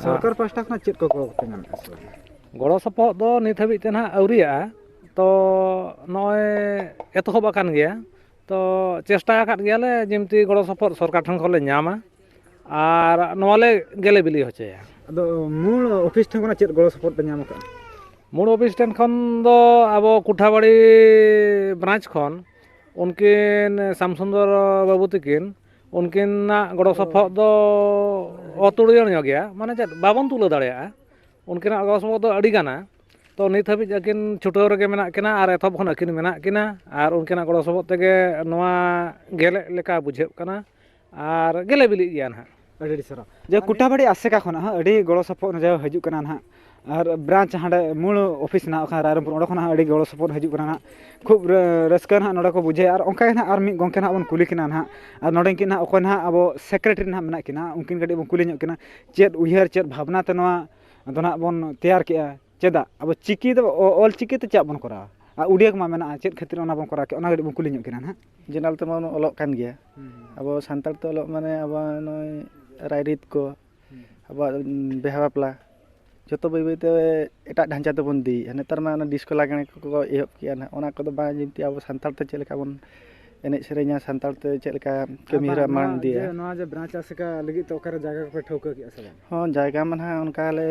ᱥᱚᱨᱠᱟᱨ ᱯᱟᱦᱴᱟ ᱠᱷᱚᱱᱟᱜ ᱪᱮᱫ ᱠᱚ ᱜᱚᱲᱚ ᱠᱚᱯᱮ ᱧᱟᱢᱮᱫᱼᱟ ᱥᱮ ᱵᱟᱝ? ᱜᱚᱲᱚ ᱥᱚᱯᱚᱦᱚᱫ ᱫᱚ ᱱᱤᱛ ᱦᱟᱹᱵᱤᱡ ᱛᱮ ᱱᱟᱦᱟᱜ ᱟᱹᱣᱨᱤᱭᱟᱜᱼᱟ᱾ ᱛᱚ ᱱᱚᱜᱼᱚᱭ ᱮᱛᱚᱦᱚᱵ ᱟᱠᱟᱱ ᱜᱮᱭᱟ᱾ ᱛᱚ ᱪᱮᱥᱴᱟ ᱟᱠᱟᱫ ᱜᱮᱭᱟᱞᱮ ᱡᱮᱢᱛᱤ ᱜᱚᱲᱚ ᱥᱚᱯᱚᱦᱚᱫ ᱥᱚᱨᱠᱟᱨ ᱴᱷᱮᱱ ᱠᱷᱚᱱ ᱞᱮ ᱧᱟᱢᱟ ᱟᱨ ᱱᱚᱣᱟ ᱞᱮ ᱜᱮᱞᱮ ᱵᱤᱞᱤ ᱦᱚᱪᱚᱭᱟ᱾ ᱟᱫᱚ ᱢᱩᱞ ᱚᱯᱷᱤᱥ ᱴᱷᱮᱱ ᱠᱷᱚᱱᱟᱜ ᱪᱮᱫ ᱜᱚᱲᱚ ᱥᱚᱯᱚᱦᱚᱫ ᱯᱮ ᱧᱟᱢ ᱟᱠᱟᱫᱼᱟ? ᱢᱩᱞ ᱚᱯᱷᱤᱥ ᱴᱷᱮᱱ ᱠᱷᱚᱱ ᱫᱚ ᱟᱵᱚ ᱠᱩᱴᱷᱟᱵᱟᱲᱤ ᱵᱨᱟᱧᱪ ᱠᱷᱚᱱ ᱩᱱᱠᱤᱱ ᱥᱟᱢᱥᱩᱱᱫᱚᱨ ᱵᱟᱹᱵᱩ ᱛᱟᱹᱠᱤᱱ, ᱩᱱᱠᱤᱱᱟᱜ ᱜᱚᱲᱚ ᱥᱚᱯᱚᱦᱚᱫ ᱫᱚ ᱚᱛᱩᱲᱤᱭᱟᱹᱲ ᱧᱚᱜ ᱜᱮᱭᱟ, ᱢᱟᱱᱮ ᱪᱮᱫ, ᱵᱟᱵᱚᱱ ᱛᱩᱞᱟᱹᱣ ᱫᱟᱲᱮᱭᱟᱜᱼᱟ᱾ ᱩᱱᱠᱤᱱᱟᱜ ᱜᱚᱲᱚ ᱥᱚᱯᱚᱦᱚᱫ ᱫᱚ ᱟᱹᱰᱤ ᱜᱟᱱᱟ᱾ ᱛᱚ ᱱᱤᱛ ᱦᱟᱹᱵᱤᱡ ᱟᱹᱠᱤᱱ ᱪᱷᱩᱴᱟᱹᱣ ᱨᱮᱜᱮ ᱢᱮᱱᱟᱜ ᱠᱤᱱᱟ ᱟᱨ ᱮᱛᱚᱦᱚᱵ ᱠᱷᱚᱱ ᱟᱹᱠᱤᱱ ᱢᱮᱱᱟᱜ ᱠᱤᱱᱟ, ᱟᱨ ᱩᱱᱠᱤᱱᱟᱜ ᱜᱚᱲᱚ ᱥᱚᱯᱚᱦᱚᱫ ᱛᱮᱜᱮ ᱱᱚᱣᱟ ᱜᱮᱞᱮᱜ ᱞᱮᱠᱟ ᱵᱩᱡᱷᱟᱹᱜ ᱠᱟᱱᱟ ᱟᱨ ᱜᱮᱞᱮ ᱵᱤᱞᱤᱜ ᱜᱮᱭᱟ ᱱᱟᱦᱟᱜ᱾ ᱟᱹᱰᱤ ᱟᱹᱰᱤ ᱥᱟᱨᱦᱟᱣ᱾ ᱡᱮ ᱠᱩᱴᱟᱵᱟᱲᱤ ᱟᱥᱮᱠᱟ ᱠᱷᱚᱱᱟᱜ ᱦᱚᱸ ᱟᱹᱰᱤ ᱜᱚᱲᱚ ᱥᱚᱯᱚᱦᱚᱫ ᱱᱚᱰᱮ ᱦᱤᱡᱩᱜ ᱠᱟᱱᱟ ᱱᱟᱦᱟᱜ, ᱟᱨ ᱵᱨᱟᱧᱪ ᱦᱟᱸᱰᱮ ᱢᱩᱞ ᱚᱯᱷᱤᱥ ᱦᱮᱱᱟᱜ ᱠᱷᱟᱱ ᱨᱟᱭᱨᱚᱝᱯᱩᱨ, ᱚᱸᱰᱮ ᱠᱷᱚᱱ ᱦᱚᱸ ᱟᱹᱰᱤ ᱜᱚᱲᱚ ᱥᱚᱯᱚᱦᱚᱫ ᱦᱤᱡᱩᱜ ᱠᱟᱱᱟ ᱱᱟᱦᱟᱜ᱾ ᱠᱷᱩᱵ ᱨᱟᱹ- ᱨᱟᱹᱥᱠᱟᱹ ᱱᱟᱦᱟᱜ ᱱᱚᱰᱮ ᱠᱚ ᱵᱩᱡᱷᱟᱹᱣᱟ᱾ ᱟᱨ ᱚᱱᱠᱟ ᱜᱮ ᱱᱟᱦᱟᱜ ᱟᱨ ᱢᱤᱫ ᱜᱚᱢᱠᱮ ᱱᱟᱦᱟᱜ ᱵᱚᱱ ᱠᱩᱞᱤ ᱠᱤᱱᱟ ᱱᱟᱦᱟᱜ᱾ ᱟᱨ ᱱᱚᱰᱮ ᱠᱤᱱ ᱱᱟᱦᱟᱜ ᱚᱠᱚᱭ ᱱᱟᱦᱟᱜ ᱟᱵᱚ ᱥᱮᱠᱨᱮᱴᱟᱨᱤ ᱱᱟᱦᱟᱜ ᱢᱮᱱᱟᱜ ᱠᱤᱱᱟ, ᱩᱱᱠᱤᱱ ᱠᱟᱹᱴᱤᱡ ᱵᱚᱱ ᱠᱩᱞᱤ ᱧᱚᱜ ᱠᱤᱱᱟ, ᱪᱮᱫ ᱩᱭᱦᱟᱹᱨ, ᱪᱮᱫ ᱵᱷᱟᱵᱽᱱᱟ ᱛᱮ ᱱᱚᱣᱟ ᱫᱚ ᱱᱟᱦᱟᱜ ᱵᱚᱱ ᱛᱮᱭᱟᱨ ᱠᱮᱜᱼᱟ? ᱪᱮᱫᱟᱜ ᱟᱵᱚ ᱪᱤᱠᱤ ᱫᱚ ᱚ- ᱚᱞ ᱪᱤᱠᱤ ᱛᱮ ᱪᱮᱫᱟᱜ ᱵᱚᱱ ᱠᱚᱨᱟᱣᱟ? ᱟᱨ ᱩᱰᱤᱭᱟ ᱠᱚᱢᱟ ᱢᱮᱱᱟᱜᱼᱟ, ᱪᱮᱫ ᱠᱷᱟᱹᱛᱤᱨ ᱚᱱᱟ ᱵᱚᱱ ᱠᱚᱨᱟᱣ ᱠᱮᱜᱼᱟ, ᱚᱱᱟ ᱠᱟᱹᱴᱤᱡ ᱵᱚᱱ ᱠᱩᱞᱤ ᱧᱚᱜ ᱠᱤᱱᱟ ᱱᱟᱦᱟᱜ᱾ ᱡᱮᱱᱟᱨᱮᱞ ᱛᱮᱢᱟ ᱵᱚᱱ ᱚᱞᱚᱜ ᱠᱟᱱ ᱜᱮᱭᱟ᱾ ᱦᱩᱸ, ᱦᱩᱸ᱾ ᱟᱵᱚ ᱥᱟᱱᱛᱟᱲ ᱛᱮ ᱚᱞᱚᱜ ᱢᱟᱱᱮ ᱟᱵᱚ ᱱᱚᱜᱼᱚᱭ ᱨᱟᱭᱨᱤᱛ ᱠᱚ, ᱦᱩᱸ᱾ ᱟᱵᱚᱣᱟᱜ ᱵᱤᱦᱟ ᱵᱟᱯᱞᱟ, ᱡᱚᱛᱚ ᱵᱟᱹᱭ ᱵᱟᱹᱭ ᱛᱮ ᱮᱴᱟᱜ ᱰᱷᱟᱸᱪᱟ ᱛᱮᱵᱚᱱ ᱤᱫᱤᱭᱮᱫᱼᱟ᱾ ᱱᱮᱛᱟᱨ ᱢᱟ ᱚᱱᱟ ᱰᱤᱥᱠᱳ ᱞᱟᱜᱽᱬᱮ ᱠᱚᱠᱚ ᱮᱦᱚᱵ ᱠᱮᱜᱼᱟ ᱱᱟᱦᱟᱜ, ᱚᱱᱟ ᱠᱚᱫᱚ ᱵᱟᱝ, ᱡᱮᱢᱛᱤ ᱟᱵᱚ ᱥᱟᱱᱛᱟᱲ ᱛᱮ ᱪᱮᱫ ᱞᱮᱠᱟ ᱵᱚᱱ ᱮᱱᱮᱡ ᱥᱮᱨᱮᱧᱟ, ᱥᱟᱱᱛᱟᱲ ᱛᱮ ᱪᱮᱫ ᱞᱮᱠᱟ ᱠᱟᱹᱢᱤ ᱦᱚᱨᱟ ᱢᱟᱲᱟᱝ ᱤᱫᱤᱭᱟ᱾ ᱱᱚᱣᱟ ᱡᱮ ᱵᱨᱟᱧᱪ ᱟᱥᱮᱠᱟ ᱞᱟᱹᱜᱤᱫ ᱛᱮ ᱚᱠᱟᱨᱮ ᱡᱟᱭᱜᱟ ᱠᱚᱯᱮ ᱴᱷᱟᱹᱣᱠᱟᱹ ᱠᱮᱜᱼᱟ ᱥᱮ ᱵᱟᱝ? ᱦᱚᱸ, ᱡᱟᱭᱜᱟ ᱢᱟ ᱱᱟᱦᱟᱜ ᱚᱱᱠᱟ ᱞᱮ,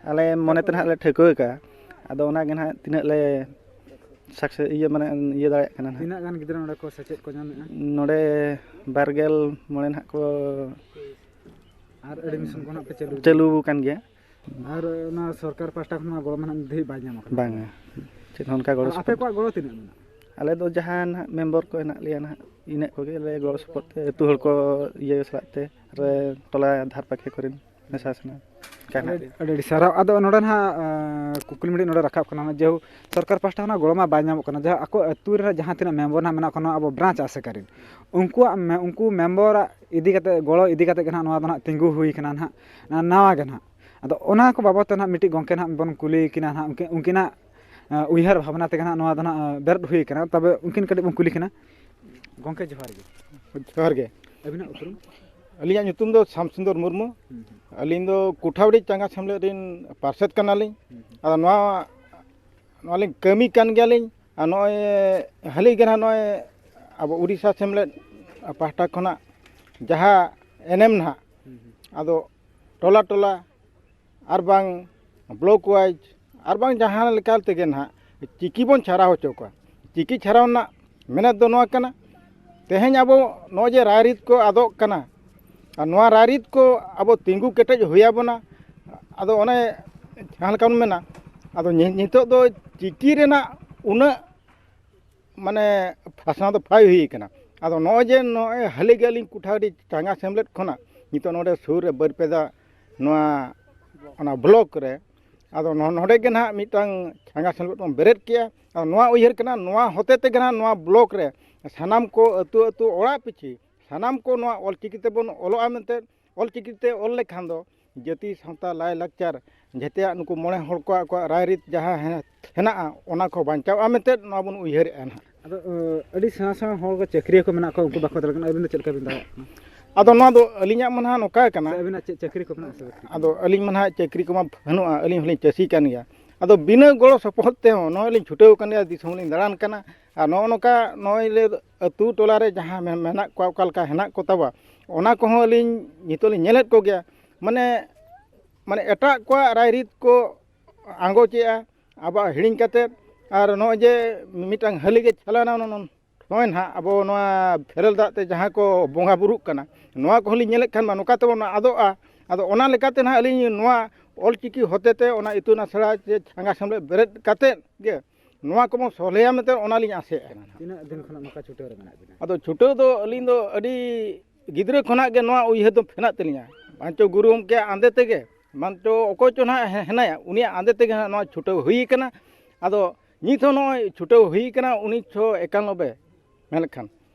ᱟᱞᱮ ᱢᱚᱱᱮ ᱛᱮ ᱱᱟᱦᱟᱜ ᱞᱮ ᱴᱷᱟᱹᱣᱠᱟᱹ ᱟᱠᱟᱫᱼᱟ᱾ ᱟᱫᱚ ᱚᱱᱟ ᱜᱮ ᱱᱟᱦᱟᱜ ᱛᱤᱱᱟᱹᱜ ᱞᱮ ᱥᱟᱠᱥᱮᱥ, ᱤᱭᱟᱹ, ᱢᱟᱱᱮ, ᱤᱭᱟᱹ ᱫᱟᱲᱮᱭᱟᱜ ᱠᱟᱱᱟ ᱱᱟᱦᱟᱜ᱾ ᱛᱤᱱᱟᱹᱜ ᱜᱟᱱ ᱜᱤᱫᱽᱨᱟᱹ ᱱᱚᱰᱮ ᱠᱚ ᱥᱮᱪᱮᱫ ᱠᱚ ᱧᱟᱢᱮᱫᱼᱟ? ᱱᱚᱰᱮ ᱵᱟᱨ ᱜᱮᱞ ᱢᱚᱬᱮ ᱱᱟᱦᱟᱜ ᱠᱚ ᱟᱨ ᱮᱰᱢᱤᱥᱚᱱ ᱠᱚ ᱱᱟᱦᱟᱜ ᱯᱮ ᱪᱟᱹᱞᱩ ᱪᱟᱹᱞᱩ ᱟᱠᱟᱱ ᱜᱮᱭᱟ᱾ ᱟᱨ ᱚᱱᱟ ᱥᱚᱨᱠᱟᱨ ᱯᱟᱦᱴᱟ ᱠᱷᱚᱱ ᱢᱟ ᱜᱚᱲᱚ ᱢᱟ ᱱᱟᱦᱟᱜ ᱱᱤᱛ ᱫᱷᱟᱹᱵᱤᱡ ᱵᱟᱭ ᱧᱟᱢ ᱟᱠᱟᱱᱟ᱾ ᱵᱟᱝᱟ, ᱪᱮᱫ ᱦᱚᱸ ᱚᱱᱠᱟ ᱜᱚᱲᱚ ᱟᱨ ᱟᱯᱮ ᱥᱚᱯᱚᱦᱚᱫ᱾ ᱠᱚᱣᱟᱜ ᱜᱚᱲᱚ ᱛᱤᱱᱟᱹᱜ ᱢᱮᱱᱟᱜᱼᱟ? ᱟᱞᱮ ᱫᱚ ᱡᱟᱦᱟᱸ ᱱᱟᱦᱟᱜ ᱢᱮᱢᱵᱚᱨ ᱠᱚ ᱦᱮᱱᱟᱜ ᱞᱮᱭᱟ ᱱᱟᱦᱟᱜ, ᱤᱱᱟᱹᱜ ᱠᱚᱜᱮ ᱞᱮ ᱜᱚᱲᱚ ᱥᱚᱯᱚᱦᱚᱫ ᱛᱮ ᱟᱹᱛᱩ ᱦᱚᱲ ᱠᱚ ᱤᱭᱟᱹ ᱥᱟᱞᱟᱜ ᱛᱮ, ᱟᱨ ᱴᱚᱞᱟ ᱫᱷᱟᱨ ᱯᱟᱠᱷᱮ ᱠᱚᱨᱮᱱ ᱢᱮᱥᱟ ᱥᱟᱱᱟ ᱠᱟᱱᱟ᱾ ᱟᱹᱰᱤ, ᱟᱹᱰᱤ ᱟᱹᱰᱤ ᱥᱟᱨᱦᱟᱣ᱾ ᱟᱫᱚ ᱱᱚᱰᱮ ᱱᱟᱦᱟᱜ, ᱟᱸ, ᱠᱩᱠᱞᱤ ᱢᱤᱫᱴᱤᱡ ᱱᱚᱰᱮ ᱨᱟᱠᱟᱵ ᱠᱟᱱᱟ, ᱡᱮ ᱥᱚᱨᱠᱟᱨ ᱯᱟᱦᱴᱟ ᱠᱷᱚᱱᱟᱜ ᱜᱚᱲᱚ ᱢᱟ ᱵᱟᱭ ᱧᱟᱢᱚᱜ ᱠᱟᱱᱟ, ᱡᱟᱦᱟᱸ ᱟᱠᱚ ᱟᱹᱛᱩ ᱨᱮᱱᱟᱜ ᱡᱟᱦᱟᱸ ᱛᱤᱱᱟᱹᱜ ᱢᱮᱢᱵᱚᱨ ᱱᱟᱦᱟᱜ ᱢᱮᱱᱟᱜ ᱠᱚᱣᱟ, ᱱᱚᱣᱟ ᱟᱵᱚ ᱵᱨᱟᱧᱪ ᱟᱥᱮᱠᱟ ᱨᱮᱱ, ᱩᱱᱠᱩᱣᱟᱜ ᱢᱮ-, ᱩᱱᱠᱩ ᱢᱮᱢᱵᱚᱨᱟᱜ ᱤᱫᱤ ᱠᱟᱛᱮ, ᱜᱚᱲᱚ ᱤᱫᱤ ᱠᱟᱛᱮ ᱜᱮ ᱱᱟᱦᱟᱜ ᱱᱚᱣᱟ ᱫᱚ ᱱᱟᱦᱟᱜ ᱛᱤᱸᱜᱩ ᱦᱩᱭ ᱠᱟᱱᱟ ᱱᱟᱦᱟᱜ, ᱱᱟ-, ᱱᱟᱣᱟ ᱜᱮ ᱱᱟᱦᱟᱜ᱾ ᱟᱫᱚ ᱚᱱᱟ ᱠᱚ ᱵᱟᱵᱚᱫ ᱛᱮ ᱱᱟᱦᱟᱜ ᱢᱤᱫᱴᱤᱡ ᱜᱚᱢᱠᱮ ᱱᱟᱦᱟᱜ ᱵᱚᱱ ᱠᱩᱞᱤ ᱠᱤᱱᱟ ᱱᱟᱦᱟᱜ, ᱩᱱᱠᱤ-, ᱩᱱᱠᱤᱱᱟᱜ, ᱟᱸ, ᱩᱭᱦᱟᱹᱨ ᱵᱷᱟᱵᱽᱱᱟ ᱛᱮᱜᱮ ᱱᱟᱦᱟᱜ ᱱᱚᱣᱟ ᱫᱚ ᱱᱟᱦᱟᱜ, ᱟᱸ, ᱵᱮᱨᱮᱫ ᱦᱩᱭ ᱠᱟᱱᱟ᱾ ᱛᱚᱵᱮ ᱩᱱᱠᱤᱱ ᱠᱟᱹᱴᱤᱡ ᱵᱚᱱ ᱠᱩᱞᱤ ᱠᱤᱱᱟ᱾ ᱜᱚᱢᱠᱮ, ᱡᱚᱦᱟᱨ ᱜᱮ᱾ ᱡᱚᱦᱟᱨ ᱜᱮ᱾ ᱟᱹᱵᱤᱱᱟᱜ ᱩᱯᱨᱩᱢ? ᱟᱹᱞᱤᱧᱟᱜ ᱧᱩᱛᱩᱢ ᱫᱚ ᱥᱟᱢ ᱥᱩᱱᱫᱚᱨ ᱢᱩᱨᱢᱩ᱾ ᱦᱩᱸ, ᱦᱩᱸ᱾ ᱟᱹᱞᱤᱧ ᱫᱚ ᱠᱩᱴᱷᱟᱵᱟᱹᱲᱤ ᱪᱟᱸᱜᱟ ᱥᱮᱢᱞᱮᱫ ᱨᱮᱱ ᱯᱟᱨᱥᱮᱛ ᱠᱟᱱᱟᱞᱤᱧ᱾ ᱦᱩᱸ, ᱦᱩᱸ᱾ ᱟᱫᱚ ᱱᱚᱣᱟ, ᱱᱚᱣᱟ ᱞᱤᱧ ᱠᱟᱹᱢᱤ ᱠᱟᱱ ᱜᱮᱭᱟᱞᱤᱧ᱾ ᱟᱨ ᱱᱚᱜᱼᱚᱭ ᱦᱟᱹᱞᱤ ᱜᱮ ᱱᱟᱦᱟᱜ ᱱᱚᱜᱼᱚᱭ ᱟᱵᱚ ᱩᱲᱤᱥᱥᱟ ᱥᱮᱢᱞᱮᱫ ᱯᱟᱦᱴᱟ ᱠᱷᱚᱱᱟᱜ ᱡᱟᱦᱟᱸ ᱮᱱᱮᱢ ᱱᱟᱦᱟᱜ, ᱦᱩᱸ, ᱦᱩᱸ᱾ ᱟᱫᱚ ᱴᱚᱞᱟ ᱴᱚᱞᱟ ᱟᱨ ᱵᱟᱝ ᱵᱞᱚᱠ ᱣᱟᱭᱤᱡᱽ ᱟᱨ ᱵᱟᱝ ᱡᱟᱦᱟᱸ ᱞᱮᱠᱟ ᱛᱮᱜᱮ ᱱᱟᱦᱟᱜ ᱪᱤᱠᱤ ᱵᱚᱱ ᱪᱷᱟᱨᱟᱣ ᱦᱚᱪᱚ ᱠᱚᱣᱟ᱾ ᱪᱤᱠᱤ ᱪᱷᱟᱨᱟᱣ ᱨᱮᱱᱟᱜ ᱢᱮᱱᱮᱛ ᱫᱚ ᱱᱚᱣᱟ ᱠᱟᱱᱟ, ᱛᱮᱦᱮᱧ ᱟᱵᱚ ᱱᱚᱜᱼᱚᱭ ᱡᱮ ᱨᱟᱭᱨᱤᱛ ᱠᱚ ᱟᱫᱚᱜ ᱠᱟᱱᱟ, ᱟᱨ ᱱᱚᱣᱟ ᱨᱟᱭᱨᱤᱛ ᱠᱚ ᱟᱵᱚ ᱛᱤᱸᱜᱩ ᱠᱮᱴᱮᱡ ᱦᱩᱭ ᱟᱵᱚᱱᱟ᱾ ᱟᱫᱚ ᱚᱱᱮ ᱡᱟᱦᱟᱸ ᱞᱮᱠᱟ ᱵᱚᱱ ᱢᱮᱱᱟ, ᱟᱫᱚ ᱱᱤ-, ᱱᱤᱛᱚᱜ ᱫᱚ ᱪᱤᱠᱤ ᱨᱮᱱᱟᱜ ᱩᱱᱟᱹᱜ ᱢᱟᱱᱮ ᱯᱷᱟᱥᱱᱟᱣ ᱫᱚ ᱵᱟᱭ ᱦᱩᱭ ᱠᱟᱱᱟ᱾ ᱟᱫᱚ ᱱᱚᱜᱼᱚᱭ ᱡᱮ ᱱᱚᱜᱼᱚᱭ ᱦᱟᱹᱞᱤ ᱜᱮ ᱟᱹᱞᱤᱧ ᱠᱩᱴᱷᱟᱵᱟᱹᱲᱤ ᱪᱟᱸᱜᱟ ᱥᱮᱢᱞᱮᱫ ᱠᱷᱚᱱᱟᱜ ᱱᱤᱛᱚᱜ ᱱᱚᱰᱮ ᱥᱩᱨ ᱨᱮ ᱵᱟᱹᱨᱤᱯᱟᱫᱟ ᱱᱚᱣᱟ ᱚᱱᱟ ᱵᱞᱚᱠ ᱨᱮ ᱟᱫᱚ ᱱᱚ-, ᱱᱚᱰᱮ ᱜᱮ ᱱᱟᱦᱟᱜ ᱢᱤᱫᱴᱟᱝ ᱪᱷᱟᱸᱜᱟ ᱥᱮᱢᱞᱮᱫ ᱵᱚᱱ ᱵᱮᱨᱮᱫ ᱠᱮᱜᱼᱟ᱾ ᱟᱫᱚ ᱱᱚᱣᱟ ᱩᱭᱦᱟᱹᱨ ᱠᱟᱱᱟ, ᱱᱚᱣᱟ ᱦᱚᱛᱮ ᱛᱮᱜᱮ ᱱᱟᱦᱟᱜ ᱱᱚᱣᱟ ᱵᱞᱚᱠ ᱨᱮ ᱥᱟᱱᱟᱢ ᱠᱚ ᱟᱹᱛᱩ ᱟᱹᱛᱩ ᱚᱲᱟᱜ ᱯᱤᱪᱷᱤ ᱥᱟᱱᱟᱢ ᱠᱚ ᱱᱚᱣᱟ ᱚᱞᱪᱤᱠᱤ ᱛᱮᱵᱚᱱ ᱚᱞᱚᱜᱼᱟ ᱢᱮᱱᱛᱮ, ᱚᱞᱪᱤᱠᱤ ᱛᱮ ᱚᱞ ᱞᱮᱠᱷᱟᱱ ᱫᱚ ᱡᱟᱹᱛᱤ, ᱥᱟᱶᱛᱟ, ᱞᱟᱭᱼᱞᱟᱠᱪᱟᱨ, ᱡᱮᱛᱮᱭᱟᱜ ᱱᱩᱠᱩ ᱢᱚᱬᱮ ᱦᱚᱲ ᱠᱚᱣᱟᱜ, ᱠᱚᱣᱟᱜ ᱨᱟᱭᱨᱤᱛ ᱡᱟᱦᱟᱸ ᱦᱮ-, ᱦᱮᱱᱟᱜᱼᱟ, ᱚᱱᱟ ᱠᱚ ᱵᱟᱧᱪᱟᱣᱼᱟ ᱢᱮᱱᱛᱮ ᱱᱚᱣᱟ ᱵᱚᱱ ᱩᱭᱦᱟᱹᱨᱮᱜᱼᱟ ᱱᱟᱦᱟᱜ᱾ ᱟᱫᱚ, ᱟᱹ, ᱟᱹᱰᱤ ᱥᱮᱬᱟ ᱥᱮᱬᱟ ᱦᱚᱲ ᱠᱚ ᱪᱟᱹᱠᱨᱤᱭᱟᱹ ᱠᱚ ᱢᱮᱱᱟᱜ ᱠᱚᱣᱟ, ᱩᱱᱠᱩ ᱵᱟᱠᱚ ᱫᱟᱲᱮᱭᱟᱜ ᱠᱟᱱᱟ, ᱟᱹᱵᱤᱱ ᱫᱚ ᱪᱮᱫ ᱞᱮᱠᱟ ᱵᱤᱱ ᱫᱟᱲᱮᱭᱟᱜ ᱠᱟᱱᱟ? ᱟᱫᱚ ᱱᱚᱣᱟ ᱫᱚ ᱟᱹᱞᱤᱧᱟᱜ ᱢᱟ ᱱᱟᱦᱟᱜ ᱱᱚᱝᱠᱟ ᱠᱟᱱᱟ᱾ ᱥᱮ ᱟᱹᱵᱤᱱᱟᱜ ᱪᱮᱫ ᱪᱟᱹᱠᱨᱤ ᱠᱚ ᱢᱮᱱᱟᱜᱼᱟ ᱥᱮ ᱵᱟᱹᱠᱤ? ᱟᱫᱚ ᱟᱹᱞᱤᱧ ᱢᱟ ᱱᱟᱦᱟᱜ ᱪᱟᱹᱠᱨᱤ ᱠᱚᱢᱟ ᱵᱟᱹᱱᱩᱜᱼᱟ, ᱟᱹᱞᱤᱧ ᱦᱚᱸᱞᱤᱧ ᱪᱟᱹᱥᱤ ᱠᱟᱱ ᱜᱮᱭᱟ᱾ ᱟᱫᱚ ᱵᱤᱱᱟᱹ ᱜᱚᱲᱚ ᱥᱚᱯᱚᱦᱚᱫ ᱛᱮᱦᱚᱸ ᱱᱚᱜᱼᱚᱭ ᱞᱤᱧ ᱪᱷᱩᱴᱟᱹᱣ ᱟᱠᱟᱱ ᱜᱮᱭᱟ, ᱫᱤᱥᱚᱢ ᱞᱤᱧ ᱫᱟᱬᱟᱱ ᱠᱟᱱᱟ᱾ ᱟᱨ ᱱᱚᱜᱼᱚ ᱱᱚᱝᱠᱟ ᱱᱚᱜᱼᱚᱭ ᱞᱮ ᱟᱹᱛᱩ ᱴᱚᱞᱟ ᱨᱮ ᱡᱟᱦᱟᱸ ᱢᱮ-, ᱢᱮᱱᱟᱜ ᱠᱚᱣᱟ, ᱚᱠᱟ ᱞᱮᱠᱟ ᱦᱮᱱᱟᱜ ᱠᱚ ᱛᱟᱵᱚᱣᱟ, ᱚᱱᱟ ᱠᱚᱦᱚᱸ ᱟᱹᱞᱤᱧ ᱱᱤᱛᱚᱜ ᱞᱤᱧ ᱧᱮᱞᱮᱫ ᱠᱚᱜᱮᱭᱟ᱾ ᱢᱟᱱᱮ, ᱢᱟᱱᱮ ᱮᱴᱟᱜ ᱠᱚᱣᱟᱜ ᱨᱟᱭᱨᱤᱛ ᱠᱚ ᱟᱸᱜᱚᱪᱮᱜᱼᱟ, ᱟᱵᱚᱣᱟᱜ ᱦᱤᱲᱤᱧ ᱠᱟᱛᱮᱫ᱾ ᱟᱨ ᱱᱚᱜᱼᱚᱭ ᱡᱮ ᱢᱤᱫᱴᱟᱝ ᱦᱟᱹᱞᱤ ᱜᱮ ᱪᱟᱞᱟᱣᱮᱱᱟ, ᱱᱚᱜᱼᱚᱭ ᱱᱟᱦᱟᱜ ᱟᱵᱚ ᱱᱚᱣᱟ ᱯᱷᱮᱨᱮᱞ ᱫᱟᱜ ᱛᱮ ᱡᱟᱦᱟᱸ ᱠᱚ ᱵᱚᱸᱜᱟ ᱵᱩᱨᱩᱜ ᱠᱟᱱᱟ, ᱱᱚᱣᱟ ᱠᱚᱦᱚᱸ ᱞᱤᱧ ᱧᱮᱞᱮᱫ ᱠᱷᱟᱱ ᱢᱟ ᱱᱚᱝᱠᱟ ᱛᱮᱵᱚᱱ ᱟᱫᱚᱜᱼᱟ᱾ ᱟᱫᱚ ᱚᱱᱟ ᱞᱮᱠᱟᱛᱮ ᱱᱟᱦᱟᱜ ᱟᱹᱞᱤᱧ ᱱᱚᱣᱟ ᱚᱞᱪᱤᱠᱤ ᱦᱚᱛᱮ ᱛᱮ ᱚᱱᱟ ᱤᱛᱩᱱ ᱟᱥᱲᱟ ᱪᱮ ᱪᱷᱟᱸᱜᱟ ᱥᱮᱢᱞᱮᱫ ᱵᱮᱨᱮᱫ ᱠᱟᱛᱮᱫ ᱜᱮ ᱱᱚᱣᱟ ᱠᱚᱵᱚᱱ ᱥᱚᱞᱦᱮᱭᱟ ᱢᱮᱱᱛᱮ ᱚᱱᱟᱞᱤᱧ ᱟᱥᱮᱜᱼᱟ᱾ ᱛᱤᱱᱟᱹᱜ ᱫᱤᱱ ᱠᱷᱚᱱᱟᱜ ᱱᱚᱝᱠᱟ ᱪᱷᱩᱴᱟᱹᱣ ᱨᱮ ᱢᱮᱱᱟᱜ ᱵᱤᱱᱟ? ᱟᱫᱚ ᱪᱷᱩᱴᱟᱹᱣ ᱫᱚ ᱟᱹᱞᱤᱧ ᱫᱚ ᱟᱹᱰᱤ ᱜᱤᱫᱽᱨᱟᱹ ᱠᱷᱚᱱᱟᱜ ᱜᱮ ᱱᱚᱣᱟ ᱩᱭᱦᱟᱹᱨ ᱫᱚ ᱢᱮᱱᱟᱜ ᱛᱟᱹᱞᱤᱧᱟ᱾ ᱵᱟᱧᱪᱚ ᱜᱩᱨᱩ ᱜᱚᱢᱠᱮᱭᱟᱜ ᱟᱸᱫᱮ ᱛᱮᱜᱮ, ᱵᱟᱧᱪᱚ ᱚᱠᱚᱭ ᱪᱚ ᱱᱟᱦᱟᱜ ᱦᱮ-, ᱦᱮᱱᱟᱭᱟ, ᱩᱱᱤᱭᱟᱜ ᱟᱸᱫᱮ ᱛᱮᱜᱮ ᱱᱟᱦᱟᱜ ᱱᱚᱣᱟ ᱪᱷᱩᱴᱟᱹᱣ ᱦᱩᱭ ᱠᱟᱱᱟ᱾ ᱟᱫᱚ ᱱᱤᱛ ᱦᱚᱸ ᱱᱚᱜᱼᱚᱭ ᱪᱷᱩᱴᱟᱹᱣ ᱦᱩᱭ ᱠᱟᱱᱟ, ᱩᱱᱤᱥᱥᱚ ᱮᱠᱟᱱᱚᱵᱵᱳᱭ ᱢᱮᱱ ᱞᱮᱠᱷᱟᱱ,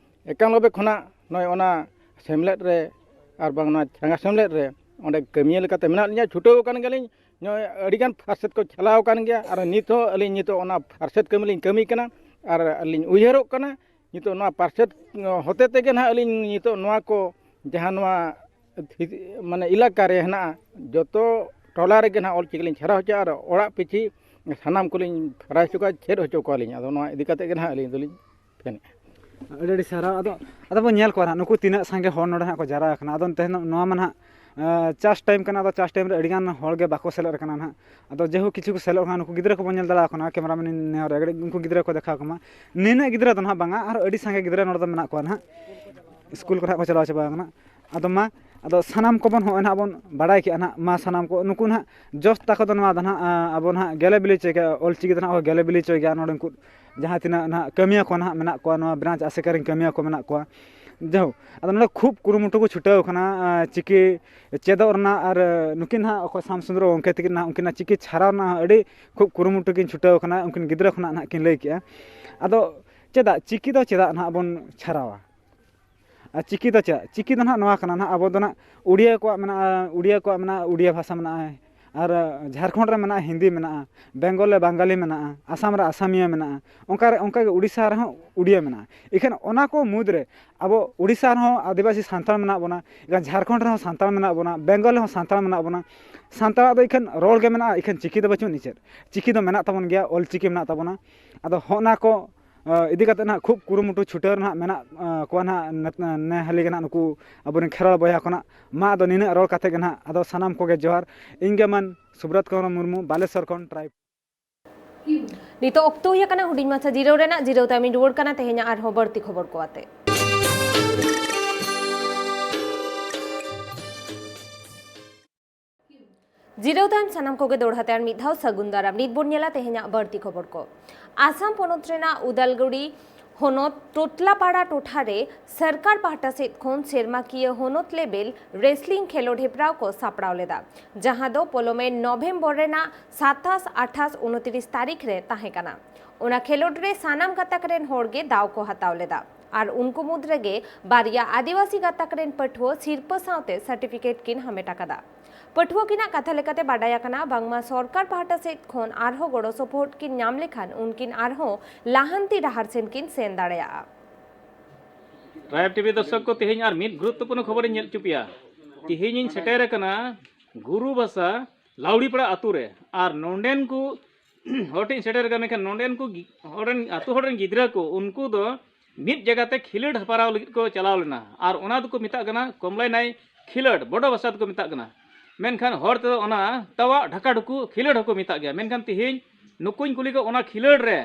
ᱮᱠᱟᱱᱚᱵᱵᱳᱭ ᱠᱷᱚᱱᱟᱜ ᱱᱚᱜᱼᱚᱭ ᱚᱱᱟ ᱥᱮᱢᱞᱮᱫ ᱨᱮ ᱟᱨ ᱵᱟᱝ ᱱᱚᱣᱟ ᱪᱷᱟᱸᱜᱟ ᱥᱮᱢᱞᱮᱫ ᱨᱮ ᱚᱸᱰᱮ ᱠᱟᱹᱢᱤᱭᱟᱹ ᱞᱮᱠᱟᱛᱮ ᱢᱮᱱᱟᱜ ᱞᱤᱧᱟ, ᱪᱷᱩᱴᱟᱹᱣ ᱟᱠᱟᱱ ᱜᱮᱭᱟᱞᱤᱧ᱾ ᱱᱚᱜᱼᱚᱭ ᱟᱹᱰᱤᱜᱟᱱ ᱯᱟᱨᱥᱮᱛ ᱠᱚ ᱪᱟᱞᱟᱣ ᱟᱠᱟᱱ ᱜᱮᱭᱟ, ᱟᱨ ᱱᱤᱛ ᱦᱚᱸ ᱟᱹᱞᱤᱧ ᱱᱤᱛᱚᱜ ᱚᱱᱟ ᱯᱟᱨᱥᱮᱛ ᱠᱟᱹᱢᱤ ᱞᱤᱧ ᱠᱟᱹᱢᱤ ᱠᱟᱱᱟ᱾ ᱟᱨ ᱟᱹᱞᱤᱧ ᱩᱭᱦᱟᱹᱨᱚᱜ ᱠᱟᱱᱟ, ᱱᱤᱛᱚᱜ ᱱᱚᱣᱟ ᱯᱟᱨᱥᱮᱛ ᱦᱚᱛᱮ ᱛᱮᱜᱮ ᱱᱟᱦᱟᱜ ᱟᱹᱞᱤᱧ ᱱᱤᱛᱚᱜ ᱱᱚᱣᱟ ᱠᱚ ᱡᱟᱦᱟᱸ ᱱᱚᱣᱟ ᱢᱟᱱᱮ ᱮᱞᱟᱠᱟ ᱨᱮ ᱦᱮᱱᱟᱜᱼᱟ, ᱡᱚᱛᱚ ᱴᱚᱞᱟ ᱨᱮᱜᱮ ᱱᱟᱦᱟᱜ ᱚᱞᱪᱤᱠᱤ ᱞᱤᱧ ᱪᱷᱮᱨᱟᱣ ᱦᱚᱪᱚᱜᱼᱟ ᱟᱨ ᱚᱲᱟᱜ ᱯᱤᱪᱷᱤ ᱥᱟᱱᱟᱢ ᱠᱚᱞᱤᱧ ᱯᱷᱮᱨᱟᱭ ᱦᱚᱪᱚ ᱠᱚᱣᱟ, ᱪᱮᱫ ᱦᱚᱪᱚ ᱠᱚᱣᱟᱞᱤᱧ᱾ ᱟᱫᱚ ᱱᱚᱣᱟ ᱤᱫᱤ ᱠᱟᱛᱮ ᱜᱮ ᱱᱟᱦᱟᱜ ᱟᱹᱞᱤᱧ ᱫᱚᱞᱤᱧ ᱢᱮᱱᱮᱫᱼᱟ᱾ ᱟᱹᱰᱤ ᱟᱹᱰᱤ ᱥᱟᱨᱦᱟᱣ᱾ ᱟᱫᱚ, ᱟᱫᱚ ᱵᱚᱱ ᱧᱮᱞ ᱠᱚᱣᱟ ᱱᱟᱦᱟᱜ, ᱱᱩᱠᱩ ᱛᱤᱱᱟᱹᱜ ᱥᱟᱸᱜᱮ ᱦᱚᱲ ᱱᱚᱰᱮ ᱱᱟᱦᱟᱜ ᱠᱚ ᱡᱟᱣᱨᱟ ᱟᱠᱟᱱᱟ᱾ ᱟᱫᱚ ᱛᱮᱦᱮᱧ ᱱᱚᱣᱟ ᱢᱟ ᱱᱟᱦᱟᱜ, ᱟᱸ, ᱪᱟᱥ ᱴᱟᱭᱤᱢ ᱠᱟᱱᱟ, ᱟᱫᱚ ᱪᱟᱥ ᱴᱟᱭᱤᱢ ᱨᱮ ᱟᱹᱰᱤᱜᱟᱱ ᱦᱚᱲ ᱜᱮ ᱵᱟᱠᱚ ᱥᱮᱞᱮᱫ ᱟᱠᱟᱱᱟ ᱱᱟᱦᱟᱜ᱾ ᱟᱫᱚ ᱡᱟᱭᱦᱳᱠ, ᱠᱤᱪᱷᱩ ᱠᱚ ᱥᱮᱞᱮᱫ ᱟᱠᱟᱱᱟ, ᱱᱩᱠᱩ ᱜᱤᱫᱽᱨᱟᱹ ᱠᱚᱵᱚᱱ ᱧᱮᱞ ᱫᱟᱲᱮᱭᱟᱠᱚ ᱠᱟᱱᱟ, ᱠᱮᱢᱮᱨᱟ ᱢᱮᱱ ᱤᱧ ᱱᱮᱦᱚᱨ ᱟᱹᱰᱤ ᱩᱱᱠᱩ ᱜᱤᱫᱽᱨᱟᱹ ᱠᱚ ᱫᱮᱠᱷᱟᱣ ᱠᱚᱢᱟ᱾ ᱱᱤᱱᱟᱹᱜ ᱜᱤᱫᱽᱨᱟᱹ ᱫᱚ ᱱᱟᱦᱟᱜ ᱵᱟᱝᱟ, ᱟᱨᱦᱚᱸ ᱟᱹᱰᱤ ᱥᱟᱸᱜᱮ ᱜᱤᱫᱽᱨᱟᱹ ᱱᱚᱰᱮ ᱫᱚ ᱢᱮᱱᱟᱜ ᱠᱚᱣᱟ ᱱᱟᱦᱟᱜ, ᱥᱠᱩᱞ ᱠᱚᱨᱮ ᱦᱟᱸᱜ ᱠᱚ ᱪᱟᱞᱟᱣ ᱪᱟᱵᱟ ᱟᱠᱟᱱᱟ᱾ ᱟᱫᱚ ᱢᱟ, ᱟᱫᱚ ᱥᱟᱱᱟᱢ ᱠᱚᱵᱚᱱ ᱦᱚᱸᱜᱼᱚᱭ ᱱᱟᱦᱟᱜ ᱵᱚᱱ ᱵᱟᱲᱟᱭ ᱠᱮᱜᱼᱟ ᱱᱟᱦᱟᱜ, ᱢᱟ ᱥᱟᱱᱟᱢ ᱠᱚ ᱱᱩᱠᱩ ᱱᱟᱦᱟᱜ ᱡᱚᱥ ᱛᱟᱠᱚ ᱫᱚ ᱱᱚᱣᱟ ᱫᱚ ᱱᱟᱦᱟᱜ, ᱟᱸ, ᱟᱵᱚ ᱱᱟᱦᱟᱜ ᱜᱮᱞᱮ ᱵᱤᱞᱤ ᱦᱚᱪᱚᱭ ᱜᱮᱭᱟ, ᱚᱞᱪᱤᱠᱤ ᱫᱚ ᱱᱟᱦᱟᱜ ᱠᱚ ᱜᱮᱞᱮ ᱵᱤᱞᱤ ᱦᱚᱪᱚᱭ ᱜᱮᱭᱟ ᱱᱚᱰᱮ ᱩᱱᱠᱩ ᱡᱟᱦᱟᱸ ᱛᱤᱱᱟᱹᱜ ᱱᱟᱦᱟᱜ ᱠᱟᱹᱢᱤᱭᱟᱹ ᱠᱚ ᱱᱟᱦᱟᱜ ᱢᱮᱱᱟᱜ ᱠᱚᱣᱟ, ᱱᱚᱣᱟ ᱵᱨᱟᱧᱪ ᱟᱥᱮᱠᱟ ᱨᱮᱱ ᱠᱟᱹᱢᱤᱭᱟᱹ ᱠᱚ ᱢᱮᱱᱟᱜ ᱠᱚᱣᱟ, ᱡᱟᱭᱦᱳᱠ, ᱟᱫᱚ ᱱᱚᱰᱮ ᱠᱷᱩᱵ ᱠᱩᱨᱩᱢᱩᱴᱩ ᱠᱚ ᱪᱷᱩᱴᱟᱹᱣ ᱠᱟᱱᱟ, ᱟᱸ, ᱪᱤᱠᱤ ᱪᱮᱫᱚᱜ ᱨᱮᱱᱟᱜ᱾ ᱟᱨ, ᱟᱸ, ᱱᱩᱠᱤᱱ ᱦᱟᱸᱜ ᱚᱠᱚᱭ ᱥᱟᱢ ᱥᱩᱸᱫᱚᱨ ᱜᱚᱢᱠᱮ ᱛᱟᱹᱠᱤᱱ ᱦᱟᱸᱜ, ᱩᱱᱠᱤᱱᱟᱜ ᱪᱤᱠᱤ ᱪᱷᱟᱨᱟᱣ ᱨᱮᱱᱟᱜ ᱦᱚᱸ ᱟᱹᱰᱤ ᱠᱷᱩᱵ ᱠᱩᱨᱩᱢᱩᱴᱩ ᱠᱤᱱ ᱪᱷᱩᱴᱟᱹᱣ ᱠᱟᱱᱟ, ᱩᱱᱠᱤᱱ ᱜᱤᱫᱽᱨᱟᱹ ᱠᱷᱚᱱᱟᱜ ᱱᱟᱦᱟᱜ ᱠᱤᱱ ᱞᱟᱹᱭ ᱠᱮᱜᱼᱟ᱾ ᱟᱫᱚ ᱪᱮᱫᱟᱜ ᱪᱤᱠᱤ ᱫᱚ ᱪᱮᱫᱟᱜ ᱱᱟᱦᱟᱜ ᱵᱚᱱ ᱪᱷᱟᱨᱟᱣᱟ? ᱟᱨ ᱪᱤᱠᱤ ᱫᱚ ᱪᱮᱫ? ᱪᱤᱠᱤ ᱫᱚ ᱱᱟᱦᱟᱜ ᱱᱚᱣᱟ ᱠᱟᱱᱟ ᱱᱟᱦᱟᱜ, ᱟᱵᱚ ᱫᱚ ᱱᱟᱦᱟᱜ ᱩᱲᱤᱭᱟ ᱠᱚᱣᱟᱜ ᱢᱮᱱᱟᱜᱼᱟ, ᱩᱲᱤᱭᱟ ᱠᱚᱣᱟᱜ ᱢᱮᱱᱟᱜᱼᱟ, ᱩᱲᱤᱭᱟ ᱵᱷᱟᱥᱟ ᱢᱮᱱᱟᱜᱼᱟ, ᱟᱨ ᱡᱷᱟᱲᱠᱷᱚᱸᱰ ᱨᱮ ᱢᱮᱱᱟᱜᱼᱟ, ᱦᱤᱱᱫᱤ ᱢᱮᱱᱟᱜᱼᱟ, ᱵᱮᱝᱜᱚᱞ ᱨᱮ ᱵᱟᱝᱜᱟᱞᱤ ᱢᱮᱱᱟᱜᱼᱟ, ᱟᱥᱟᱢ ᱨᱮ ᱟᱥᱟᱢᱤᱭᱟᱹ ᱢᱮᱱᱟᱜᱼᱟ, ᱚᱱᱠᱟ ᱨᱮ, ᱚᱱᱠᱟ ᱜᱮ ᱩᱲᱤᱥᱥᱟ ᱨᱮᱦᱚᱸ ᱩᱲᱤᱭᱟ ᱢᱮᱱᱟᱜᱼᱟ᱾ ᱤᱠᱷᱟᱹᱱ ᱚᱱᱟ ᱠᱚ ᱢᱩᱫᱽ ᱨᱮ ᱟᱵᱚ ᱩᱲᱤᱥᱥᱟ ᱨᱮᱦᱚᱸ ᱟᱹᱫᱤᱵᱟᱹᱥᱤ ᱥᱟᱱᱛᱟᱲ ᱢᱮᱱᱟᱜ ᱵᱚᱱᱟ, ᱤᱠᱷᱟᱹᱱ ᱡᱷᱟᱲᱠᱷᱚᱸᱰ ᱨᱮᱦᱚᱸ ᱥᱟᱱᱛᱟᱲ ᱢᱮᱱᱟᱜ ᱵᱚᱱᱟ, ᱵᱮᱝᱜᱚᱞ ᱨᱮᱦᱚᱸ ᱥᱟᱱᱛᱟᱲ ᱢᱮᱱᱟᱜ ᱵᱚᱱᱟ᱾ ᱥᱟᱱᱛᱟᱲᱟᱜ ᱫᱚ ᱤᱠᱷᱟᱹᱱ ᱨᱚᱲ ᱜᱮ ᱢᱮᱱᱟᱜᱼᱟ, ᱤᱠᱷᱟᱹᱱ ᱪᱤᱠᱤ ᱫᱚ ᱵᱟᱹᱪᱩᱜ ᱟᱹᱱᱤᱡ᱾ ᱪᱮᱫ ᱪᱤᱠᱤ ᱫᱚ ᱢᱮᱱᱟᱜ ᱛᱟᱵᱚᱱ ᱜᱮᱭᱟ, ᱚᱞ ᱪᱤᱠᱤ ᱢᱮᱱᱟᱜ ᱛᱟᱵᱚᱱᱟ᱾ ᱟᱫᱚ ᱦᱚᱸᱜᱼᱚ ᱱᱟ ᱠᱚ ᱟᱸ, ᱤᱫᱤ ᱠᱟᱛᱮ ᱱᱟᱦᱟᱜ ᱠᱷᱩᱵ ᱠᱩᱨᱩᱢᱩᱴᱩ ᱪᱷᱩᱴᱟᱹᱣ ᱨᱮ ᱱᱟᱦᱟᱜ ᱢᱮᱱᱟᱜ, ᱟᱸ, ᱠᱚᱣᱟ ᱱᱟᱦᱟᱜ ᱱᱮ-, ᱱᱮ ᱦᱟᱹᱞᱤ ᱜᱮ ᱱᱟᱦᱟᱜ ᱱᱩᱠᱩ ᱟᱵᱚᱨᱮᱱ ᱠᱷᱮᱨᱣᱟᱲ ᱵᱚᱭᱦᱟ ᱠᱚ ᱱᱟᱦᱟᱜ᱾ ᱢᱟ ᱟᱫᱚ ᱱᱤᱱᱟᱹᱜ ᱨᱚᱲ ᱠᱟᱛᱮ ᱜᱮ ᱱᱟᱦᱟᱜ ᱟᱫᱚ ᱥᱟᱱᱟᱢ ᱠᱚᱜᱮ ᱡᱚᱦᱟᱨ᱾ ᱤᱧ ᱜᱮ ᱢᱟᱱ ᱥᱩᱵᱨᱚᱛ ᱠᱚᱨᱢᱚ ᱢᱩᱨᱢᱩ, ᱵᱟᱞᱮᱥᱚᱨ ᱠᱷᱚᱱ ᱴᱨᱟᱭᱤᱵᱽ᱾ ᱱᱤᱛᱚᱜ ᱚᱠᱛᱚ ᱦᱩᱭ ᱟᱠᱟᱱᱟ ᱦᱩᱰᱤᱧ ᱢᱟᱪᱷᱟ ᱡᱤᱨᱟᱹᱣ ᱨᱮᱱᱟᱜ᱾ ᱡᱤᱨᱟᱹᱣ ᱛᱟᱭᱚᱢᱤᱧ ᱨᱩᱣᱟᱹᱲ ᱠᱟᱱᱟ ᱛᱮᱦᱮᱧᱟᱜ ᱟᱨᱦᱚᱸ ᱵᱟᱹᱲᱛᱤ ᱠᱷᱚᱵᱚᱨ ᱠᱚ ᱟᱛᱮ᱾ ᱡᱤᱨᱟᱹᱣ ᱛᱟᱭᱚᱢ ᱥᱟᱱᱟᱢ ᱠᱚᱜᱮ ᱫᱚᱲᱦᱟ ᱛᱮ ᱟᱨ ᱢᱤᱫ ᱫᱷᱟᱣ ᱥᱟᱹᱜᱩᱱ ᱫᱟᱨᱟᱢ᱾ ᱱᱤᱛ ᱵᱚᱱ ᱧᱮᱞᱟ ᱛᱮᱦᱮᱧᱟᱜ ᱵᱟᱹᱲᱛᱤ ᱠᱷᱚᱵᱚᱨ ᱠᱚ᱾ ᱟᱥᱟᱢ ᱯᱚᱱᱚᱛ ᱨᱮᱱᱟᱜ ᱩᱫᱟᱞᱜᱩᱲᱤ ᱦᱚᱱᱚᱛ ᱴᱚᱴᱞᱟᱯᱟᱲᱟ ᱴᱚᱴᱷᱟ ᱨᱮ ᱥᱚᱨᱠᱟᱨ ᱯᱟᱦᱴᱟ ᱥᱮᱫ ᱠᱷᱚᱱ ᱥᱮᱨᱢᱟᱠᱤᱭᱟᱹ ᱦᱚᱱᱚᱛ ᱞᱮᱵᱮᱞ ᱨᱮᱥᱞᱤᱝ ᱠᱷᱮᱞᱳᱰ ᱦᱮᱯᱨᱟᱣ ᱠᱚ ᱥᱟᱯᱲᱟᱣ ᱞᱮᱫᱟ, ᱡᱟᱦᱟᱸ ᱫᱚ ᱯᱚᱞᱚᱢᱮᱱ ᱱᱚᱵᱷᱮᱢᱵᱚᱨ ᱨᱮᱱᱟᱜ ᱥᱟᱛᱟᱥ, ᱟᱴᱷᱟᱥ, ᱩᱱᱛᱨᱤᱥ ᱛᱟᱹᱨᱤᱠᱷ ᱨᱮ ᱛᱟᱦᱮᱸ ᱠᱟᱱᱟ᱾ ᱚᱱᱟ ᱠᱷᱮᱞᱳᱰ ᱨᱮ ᱥᱟᱱᱟᱢ ᱜᱟᱛᱟᱠ ᱨᱮᱱ ᱦᱚᱲ ᱜᱮ ᱫᱟᱣ ᱠᱚ ᱦᱟᱛᱟᱣ ᱞᱮᱫᱟ ᱟᱨ ᱩᱱᱠᱩ ᱢᱩᱫᱽ ᱨᱮᱜᱮ ᱵᱟᱨᱭᱟ ᱟᱹᱫᱤᱵᱟᱹᱥᱤ ᱜᱟᱛᱟᱠ ᱨᱮᱱ ᱯᱟᱹᱴᱷᱩᱣᱟᱹ ᱥᱤᱨᱯᱟᱹ ᱥᱟᱶᱛᱮ ᱥᱟᱨᱴᱤᱯᱷᱤᱠᱮᱴ ᱠᱤᱱ ᱦᱟᱢᱮᱴ ᱟᱠᱟᱫᱟ᱾ ᱯᱟᱹᱴᱷᱩᱣᱟᱹ ᱠᱤᱱᱟᱜ ᱠᱟᱛᱷᱟ ᱞᱮᱠᱟᱛᱮ ᱵᱟᱰᱟᱭ ᱟᱠᱟᱱᱟ, ᱵᱟᱝᱢᱟ ᱥᱚᱨᱠᱟᱨ ᱯᱟᱦᱴᱟ ᱥᱮᱫ ᱠᱷᱚᱱ ᱟᱨᱦᱚᱸ ᱜᱚᱲᱚ ᱥᱚᱯᱚᱦᱚᱫ ᱠᱤᱱ ᱧᱟᱢ ᱞᱮᱠᱷᱟᱱ ᱩᱱᱠᱤᱱ ᱟᱨᱦᱚᱸ ᱞᱟᱦᱟᱱᱛᱤ ᱰᱟᱦᱟᱨ ᱥᱮᱱ ᱠᱤᱱ ᱥᱮᱱ ᱫᱟᱲᱮᱭᱟᱜᱼᱟ᱾ ᱴᱨᱟᱭᱤᱵᱽ ᱴᱤᱵᱷᱤ ᱫᱚᱨᱥᱚᱠ ᱠᱚ, ᱛᱮᱦᱮᱧ ᱟᱨ ᱢᱤᱫ ᱜᱩᱨᱩᱛᱛᱚᱯᱩᱨᱱᱚ ᱠᱷᱚᱵᱚᱨᱤᱧ ᱧᱮᱞ ᱦᱚᱪᱚ ᱯᱮᱭᱟ᱾ ᱛᱮᱦᱮᱧᱤᱧ ᱥᱮᱴᱮᱨ ᱟᱠᱟᱱᱟ ᱜᱩᱨᱩᱵᱟᱥᱟ ᱞᱟᱣᱲᱤᱯᱟᱲᱟ ᱟᱛᱳ ᱨᱮ, ᱟᱨ ᱱᱚᱸᱰᱮᱱ ᱠᱚ ᱦᱚᱲ ᱴᱷᱮᱱ ᱥᱮᱴᱮᱨ ᱟᱠᱟᱱᱟ, ᱢᱮᱱᱠᱷᱟᱱ ᱱᱚᱸᱰᱮᱱ ᱠᱚ ᱜᱤ-, ᱦᱚᱲ ᱨᱮᱱ, ᱟᱛᱳ ᱦᱚᱲ ᱨᱮᱱ ᱜᱤᱫᱽᱨᱟᱹ ᱠᱚ, ᱩᱱᱠᱩ ᱫᱚ ᱢᱤᱫ ᱡᱟᱭᱜᱟ ᱛᱮ ᱠᱷᱮᱞᱳᱰ ᱦᱮᱯᱨᱟᱣ ᱞᱟᱹᱜᱤᱫ ᱠᱚ ᱪᱟᱞᱟᱣ ᱞᱮᱱᱟ, ᱟᱨ ᱚᱱᱟ ᱫᱚᱠᱚ ᱢᱮᱛᱟᱜ ᱠᱟᱱᱟ ᱠᱚᱢᱞᱟᱭ ᱱᱟᱭ ᱠᱷᱮᱞᱳᱰ, ᱵᱚᱰᱚ ᱵᱷᱟᱥᱟ ᱛᱮᱠᱚ ᱢᱮᱛᱟᱜ ᱠᱟᱱᱟ᱾ ᱢᱮᱱᱠᱷᱟᱱ ᱦᱚᱲ ᱛᱮᱫᱚ ᱚᱱᱟ ᱛᱟᱣᱟᱜ ᱰᱷᱟᱠᱟ ᱰᱷᱩᱠᱩ ᱠᱷᱮᱞᱳᱰ ᱦᱚᱸᱠᱚ ᱢᱮᱛᱟᱜ ᱜᱮᱭᱟ᱾ ᱢᱮᱱᱠᱷᱟᱱ ᱛᱮᱦᱮᱧ ᱱᱩᱠᱩᱧ ᱠᱩᱞᱤ ᱠᱚ, ᱚᱱᱟ ᱠᱷᱮᱞᱳᱰ ᱨᱮ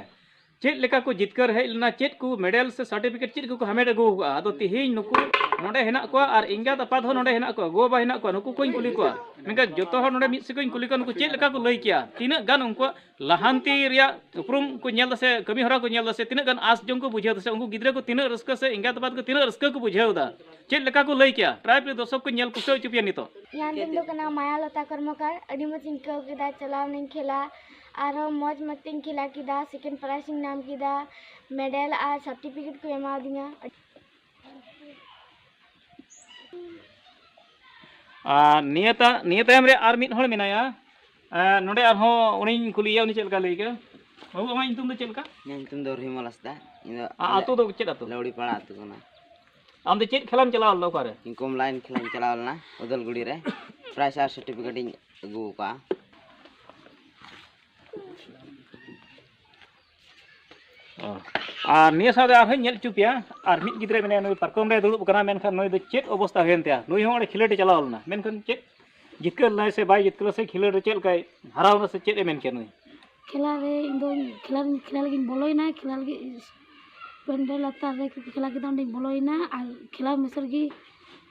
ᱪᱮᱫ ᱞᱮᱠᱟ ᱠᱚ ᱡᱤᱛᱠᱟᱹᱨ ᱦᱮᱡ ᱞᱮᱱᱟ, ᱪᱮᱫ ᱠᱚ ᱢᱮᱰᱮᱞ ᱥᱮ ᱥᱟᱨᱴᱤᱯᱷᱤᱠᱮᱴ ᱪᱮᱫ ᱠᱚᱠᱚ ᱦᱟᱢᱮᱴ ᱟᱹᱜᱩ ᱟᱠᱟᱫᱼᱟ᱾ ᱟᱫᱚ ᱛᱮᱦᱮᱧ ᱱᱩᱠᱩ ᱱᱚᱰᱮ ᱦᱮᱱᱟᱜ ᱠᱚᱣᱟ ᱟᱨ ᱮᱸᱜᱟᱛ ᱟᱯᱟᱛ ᱦᱚᱸ ᱱᱚᱰᱮ ᱦᱮᱱᱟᱜ ᱠᱚᱣᱟ, ᱜᱚ ᱵᱟᱵᱟ ᱦᱮᱱᱟᱜ ᱠᱚᱣᱟ, ᱱᱩᱠᱩ ᱠᱚᱧ ᱠᱩᱞᱤ ᱠᱚᱣᱟ᱾ ᱢᱮᱱᱠᱷᱟᱱ ᱡᱚᱛᱚ ᱦᱚᱲ ᱱᱚᱰᱮ ᱢᱤᱫ ᱥᱮᱫ ᱠᱚᱧ ᱠᱩᱞᱤ ᱠᱚᱣᱟ, ᱱᱩᱠᱩ ᱪᱮᱫ ᱞᱮᱠᱟ ᱠᱚ ᱞᱟᱹᱭ ᱠᱮᱭᱟ, ᱛᱤᱱᱟᱹᱜ ᱜᱟᱱ ᱩᱱᱠᱩᱣᱟᱜ ᱞᱟᱦᱟᱱᱛᱤ ᱨᱮᱭᱟᱜ ᱩᱯᱨᱩᱢ ᱠᱚ ᱧᱮᱞ ᱫᱟ ᱥᱮ ᱠᱟᱹᱢᱤ ᱦᱚᱨᱟ ᱠᱚ ᱧᱮᱞ ᱫᱟ ᱥᱮ ᱛᱤᱱᱟᱹᱜ ᱜᱟᱱ ᱟᱸᱥ ᱡᱚᱝ ᱠᱚ ᱵᱩᱡᱷᱟᱹᱣ ᱫᱟ ᱥᱮ ᱩᱱᱠᱩ ᱜᱤᱫᱽᱨᱟᱹ ᱠᱚ ᱛᱤᱱᱟᱹᱜ ᱨᱟᱹᱥᱠᱟᱹ ᱥᱮ ᱮᱸᱜᱟᱛ ᱟᱯᱟᱛ ᱠᱚ ᱛᱤᱱᱟᱹᱜ ᱨᱟᱹᱥᱠᱟᱹ ᱠᱚ ᱵᱩᱡᱷᱟᱹᱣ ᱫᱟ, ᱪᱮᱫ ᱞᱮᱠᱟ ᱠᱚ ᱞᱟᱹᱭ ᱠᱮᱭᱟ? ᱴᱨᱟᱭᱤᱵᱽ ᱨᱮ ᱫᱚᱨᱥᱚᱠ ᱠᱚ ᱧᱮᱞ ᱯᱩᱥᱴᱟᱹᱣ ᱦᱚᱪᱚ ᱯᱮᱭᱟ ᱱᱤᱛᱚᱜ᱾ ᱤᱧᱟᱹᱜ ᱧᱩᱛᱩᱢ ᱫᱚ ᱠᱟᱱᱟ ᱢᱟᱭᱟ ᱞᱚᱛᱟ ᱠᱚᱨᱢᱚᱠᱟᱨ᱾ ᱟᱹᱰᱤ ᱢᱚᱡᱽ ᱤᱧ ᱟᱹᱭᱠᱟᱹᱣ ᱠᱮᱫᱟ, ᱪᱟᱞᱟᱣ ᱱᱟᱹᱧ ᱠᱷᱮᱞᱟ, ᱟᱨᱦᱚᱸ ᱢᱚᱡᱽ ᱢᱚᱡᱽ ᱛᱤᱧ ᱠᱷᱮᱞᱟ ᱠᱮᱫᱟ, ᱥᱮᱠᱮᱱᱰ ᱯᱨᱟᱭᱤᱡᱽ ᱤᱧ ᱧᱟᱢ ᱠᱮᱫᱟ, ᱢᱮᱰᱮᱞ ᱟᱨ ᱥᱟᱨᱴᱤᱯᱷᱤᱠᱮᱴ ᱠᱚ ᱮᱢᱟᱣᱫᱤᱧᱟ᱾ ᱟᱨ ᱱᱤᱭᱟᱹ ᱛᱟ-, ᱱᱤᱭᱟᱹ ᱛᱟᱭᱚᱢ ᱨᱮ ᱟᱨ ᱢᱤᱫ ᱦᱚᱲ ᱢᱮᱱᱟᱭᱟ᱾ ᱮᱸ, ᱱᱚᱰᱮ ᱟᱨᱦᱚᱸ ᱩᱱᱤᱧ ᱠᱩᱞᱤᱭᱮᱭᱟ, ᱩᱱᱤ ᱪᱮᱫ ᱞᱮᱠᱟ ᱞᱟᱹᱭ ᱠᱮᱫᱟ? ᱵᱟᱹᱵᱩ, ᱟᱢᱟᱜ ᱧᱩᱛᱩᱢ ᱫᱚ ᱪᱮᱫ ᱞᱮᱠᱟ? ᱤᱧᱟᱹᱜ ᱧᱩᱛᱩᱢ ᱫᱚ ᱨᱚᱦᱤᱢᱟᱞ ᱦᱟᱸᱥᱫᱟ᱾ ᱤᱧ ᱫᱚ ᱟ-, ᱟᱹᱛᱩ ᱫᱚ ᱪᱮᱫ ᱟᱹᱛᱩ? ᱞᱟᱹᱣᱲᱤ ᱯᱟᱲᱟ ᱟᱹᱛᱩ ᱠᱟᱱᱟ᱾ ᱟᱢ ᱫᱚ ᱪᱮᱫ ᱠᱷᱮᱞᱟᱢ ᱪᱟᱞᱟᱣ ᱞᱮᱱᱟ ᱚᱠᱟᱨᱮ? ᱤᱧ ᱠᱚᱢᱞᱟᱭᱤᱱ ᱠᱷᱮᱞᱟᱧ ᱪᱟᱞᱟᱣ ᱞᱮᱱᱟ ᱩᱫᱟᱞᱜᱩᱲᱤ ᱨᱮ᱾ ᱯᱨᱟᱭᱤᱡᱽ ᱟᱨ ᱥᱟᱨᱴᱤᱯᱷᱤᱠᱮᱴ ᱤᱧ ᱟᱹᱜᱩ ᱟᱠᱟᱫᱼᱟ᱾ ᱚ᱾ ᱟᱨ ᱱᱤᱭᱟᱹ ᱥᱟᱶᱛᱮ ᱟᱨᱦᱚᱸᱧ ᱧᱮᱞ ᱦᱚᱪᱚ ᱯᱮᱭᱟ, ᱟᱨ ᱢᱤᱫ ᱜᱤᱫᱽᱨᱟᱹ ᱢᱮᱱᱟᱭᱟ, ᱱᱩᱭ ᱯᱟᱨᱠᱚᱢ ᱨᱮ ᱫᱩᱲᱩᱵ ᱟᱠᱟᱱᱟ, ᱢᱮᱱᱠᱷᱟᱱ ᱱᱩᱭ ᱫᱚ ᱪᱮᱫ ᱚᱵᱚᱥᱛᱟ ᱦᱩᱭᱮᱱ ᱛᱟᱭᱟ? ᱱᱩᱭ ᱦᱚᱸ ᱚᱸᱰᱮ ᱠᱷᱮᱞᱳᱰ ᱮ ᱪᱟᱞᱟᱣ ᱞᱮᱱᱟ, ᱢᱮᱱᱠᱷᱟᱱ ᱪᱮᱫ ᱡᱤᱛᱠᱟᱹᱨ ᱞᱮᱱᱟᱭ ᱥᱮ ᱵᱟᱭ ᱡᱤᱛᱠᱟᱹᱨ ᱥᱮ ᱠᱷᱮᱞᱳᱰ ᱨᱮ ᱪᱮᱫ ᱞᱮᱠᱟᱭ ᱦᱟᱨᱟᱣ ᱮᱱᱟ ᱥᱮ ᱪᱮᱫ ᱮ ᱢᱮᱱ ᱠᱮᱭᱟ ᱱᱩᱭ? ᱠᱷᱮᱞᱟ ᱨᱮ ᱤᱧ ᱫᱚ ᱠᱷᱮᱞᱟ ᱨᱮ, ᱠᱷᱮᱞᱟ ᱞᱟᱹᱜᱤᱫ ᱤᱧ ᱵᱚᱞᱚᱭᱮᱱᱟ, ᱠᱷᱮᱞᱟ ᱞᱟᱹᱜᱤᱫ ᱯᱮᱱᱰᱮᱞ ᱞᱟᱛᱟᱨ ᱨᱮ ᱠᱷᱮᱞᱟ ᱠᱮᱫᱟ, ᱚᱸᱰᱮᱧ ᱵᱚᱞᱚᱭᱮᱱᱟ ᱟᱨ ᱠᱷᱮᱞᱟ ᱢᱮᱥᱟ ᱨᱮᱜᱮ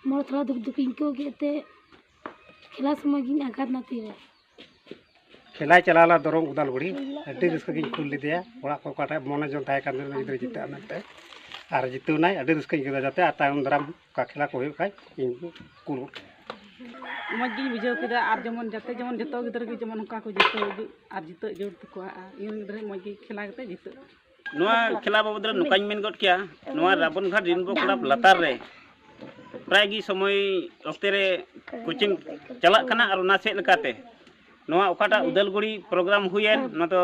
ᱢᱚᱬᱮ ᱛᱷᱚᱲᱟ ᱫᱩᱠ ᱫᱩᱠ ᱤᱧ ᱟᱹᱭᱠᱟᱹᱣ ᱠᱮᱫ ᱛᱮ ᱠᱷᱮᱞᱟ ᱥᱚᱢᱚᱭ ᱜᱤᱧ ᱟᱜᱷᱟᱛ ᱮᱱᱟ ᱛᱤ ᱨᱮ᱾ ᱠᱷᱮᱞᱟᱭ ᱪᱟᱞᱟᱣ ᱞᱮᱱᱟ ᱫᱚᱨᱚᱝ ᱩᱫᱟᱞᱜᱩᱲᱤ, ᱟᱹᱰᱤ ᱨᱟᱹᱥᱠᱟᱹ ᱜᱤᱧ ᱠᱩᱞ ᱞᱮᱫᱮᱭᱟ᱾ ᱚᱲᱟᱜ ᱠᱚ ᱚᱠᱟᱴᱟᱜ ᱢᱚᱱᱮ ᱡᱚᱝ ᱛᱟᱦᱮᱸ ᱠᱟᱱ ᱛᱟᱹᱞᱤᱧᱟ ᱜᱤᱫᱽᱨᱟᱹ ᱡᱤᱛᱟᱹᱜᱼᱟ ᱢᱮᱱᱛᱮ, ᱟᱨ ᱡᱤᱛᱟᱹᱣ ᱮᱱᱟᱭ᱾ ᱟᱹᱰᱤ ᱨᱟᱹᱥᱠᱟᱹᱧ ᱟᱹᱭᱠᱟᱹᱣ ᱫᱟ, ᱡᱟᱛᱮ ᱟᱨ ᱛᱟᱭᱚᱢ ᱫᱟᱨᱟᱢ ᱚᱠᱟ ᱠᱷᱮᱞᱟ ᱠᱚ ᱦᱩᱭᱩᱜ ᱠᱷᱟᱡ ᱤᱧ ᱠᱚ ᱠᱩᱞ ᱜᱚᱫ ᱠᱟᱭᱟ᱾ ᱢᱚᱡᱽ ᱜᱤᱧ ᱵᱩᱡᱷᱟᱹᱣ ᱠᱮᱫᱟ, ᱟᱨ ᱡᱮᱢᱚᱱ ᱡᱟᱛᱮ ᱡᱮᱢᱚᱱ ᱡᱚᱛᱚ ᱜᱤᱫᱽᱨᱟᱹ ᱜᱮ ᱡᱮᱢᱚᱱ ᱚᱱᱠᱟ ᱠᱚ ᱡᱤᱛᱟᱹᱣ ᱤᱫᱤᱜ ᱟᱨ ᱡᱤᱛᱟᱹᱜ ᱡᱟᱹᱨᱩᱲ ᱛᱟᱠᱚᱣᱟ, ᱟᱨ ᱤᱧ ᱨᱮᱱ ᱜᱤᱫᱽᱨᱟᱹ ᱢᱚᱡᱽ ᱜᱮ ᱠᱷᱮᱞᱟ ᱠᱟᱛᱮ ᱡᱤᱛᱟᱹᱜ᱾ ᱱᱚᱣᱟ ᱠᱷᱮᱞᱟ ᱵᱟᱵᱚᱫ ᱨᱮ ᱱᱚᱝᱠᱟᱧ ᱢᱮᱱ ᱜᱚᱫ ᱠᱮᱭᱟ, ᱱᱚᱣᱟ ᱨᱟᱵᱚᱱᱜᱷᱟᱴ ᱨᱮᱱᱵᱳ ᱠᱞᱟᱵᱽ ᱞᱟᱛᱟᱨ ᱨᱮ ᱯᱨᱟᱭ ᱜᱮ ᱥᱚᱢᱚᱭ ᱚᱠᱛᱮ ᱨᱮ ᱠᱳᱪᱤᱝ ᱪᱟᱞᱟᱜ ᱠᱟᱱᱟ, ᱟᱨ ᱚᱱᱟ ᱥᱮᱫ ᱞᱮᱠᱟᱛᱮ ᱱᱚᱣᱟ ᱚᱠᱟᱴᱟᱜ ᱩᱫᱟᱞᱜᱩᱲᱤ ᱯᱨᱳᱜᱨᱟᱢ ᱦᱩᱭᱮᱱ, ᱱᱚᱣᱟ ᱫᱚ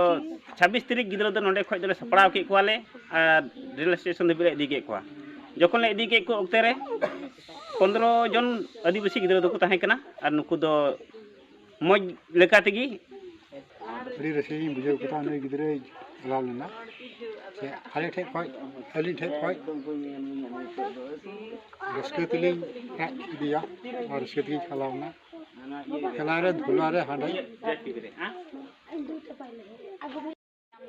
ᱪᱷᱟᱵᱵᱤᱥ ᱛᱟᱹᱨᱤᱠᱷ ᱜᱤᱫᱽᱨᱟᱹ ᱫᱚ ᱱᱚᱰᱮ ᱠᱷᱚᱱ ᱫᱚᱞᱮ ᱥᱟᱯᱲᱟᱣ ᱠᱮᱫ ᱠᱚᱣᱟᱞᱮ ᱟᱨ ᱨᱮᱞ ᱥᱴᱮᱥᱚᱱ ᱫᱷᱟᱹᱵᱤᱡ ᱞᱮ ᱤᱫᱤ ᱠᱮᱫ ᱠᱚᱣᱟ᱾ ᱡᱚᱠᱷᱚᱱ ᱞᱮ ᱤᱫᱤ ᱠᱮᱫ ᱠᱚ ᱚᱠᱛᱮ ᱨᱮ ᱯᱚᱱᱫᱽᱨᱚ ᱡᱚᱱ ᱟᱹᱫᱤᱵᱟᱹᱥᱤ ᱜᱤᱫᱽᱨᱟᱹ ᱫᱚᱠᱚ ᱛᱟᱦᱮᱸ ᱠᱟᱱᱟ, ᱟᱨ ᱱᱩᱠᱩ ᱫᱚ ᱢᱚᱡᱽ ᱞᱮᱠᱟ ᱛᱮᱜᱮ᱾ ᱟᱹᱰᱤ ᱨᱟᱹᱥᱠᱟᱹ ᱜᱤᱧ ᱵᱩᱡᱷᱟᱹᱣ ᱠᱮᱫᱟ, ᱱᱩᱭ ᱜᱤᱫᱽᱨᱟᱹᱭ ᱪᱟᱞᱟᱣ ᱞᱮᱱᱟ᱾ ᱥᱮ ᱟᱞᱮ ᱴᱷᱮᱡ ᱠᱷᱚᱡ, ᱟᱹᱞᱤᱧ ᱴᱷᱮᱡ ᱠᱷᱚᱡ ᱨᱟᱹᱥᱠᱟᱹ ᱛᱮᱞᱤᱧ ᱨᱟᱜ ᱤᱫᱤᱭᱟ ᱟᱨ ᱨᱟᱹᱥᱠᱟᱹ ᱛᱮᱜᱤᱧ ᱪᱟᱞᱟᱣ ᱮᱱᱟ᱾ ᱠᱷᱮᱞᱟ ᱨᱮ, ᱫᱷᱩᱞᱟ ᱨᱮ, ᱦᱟᱸᱰᱮ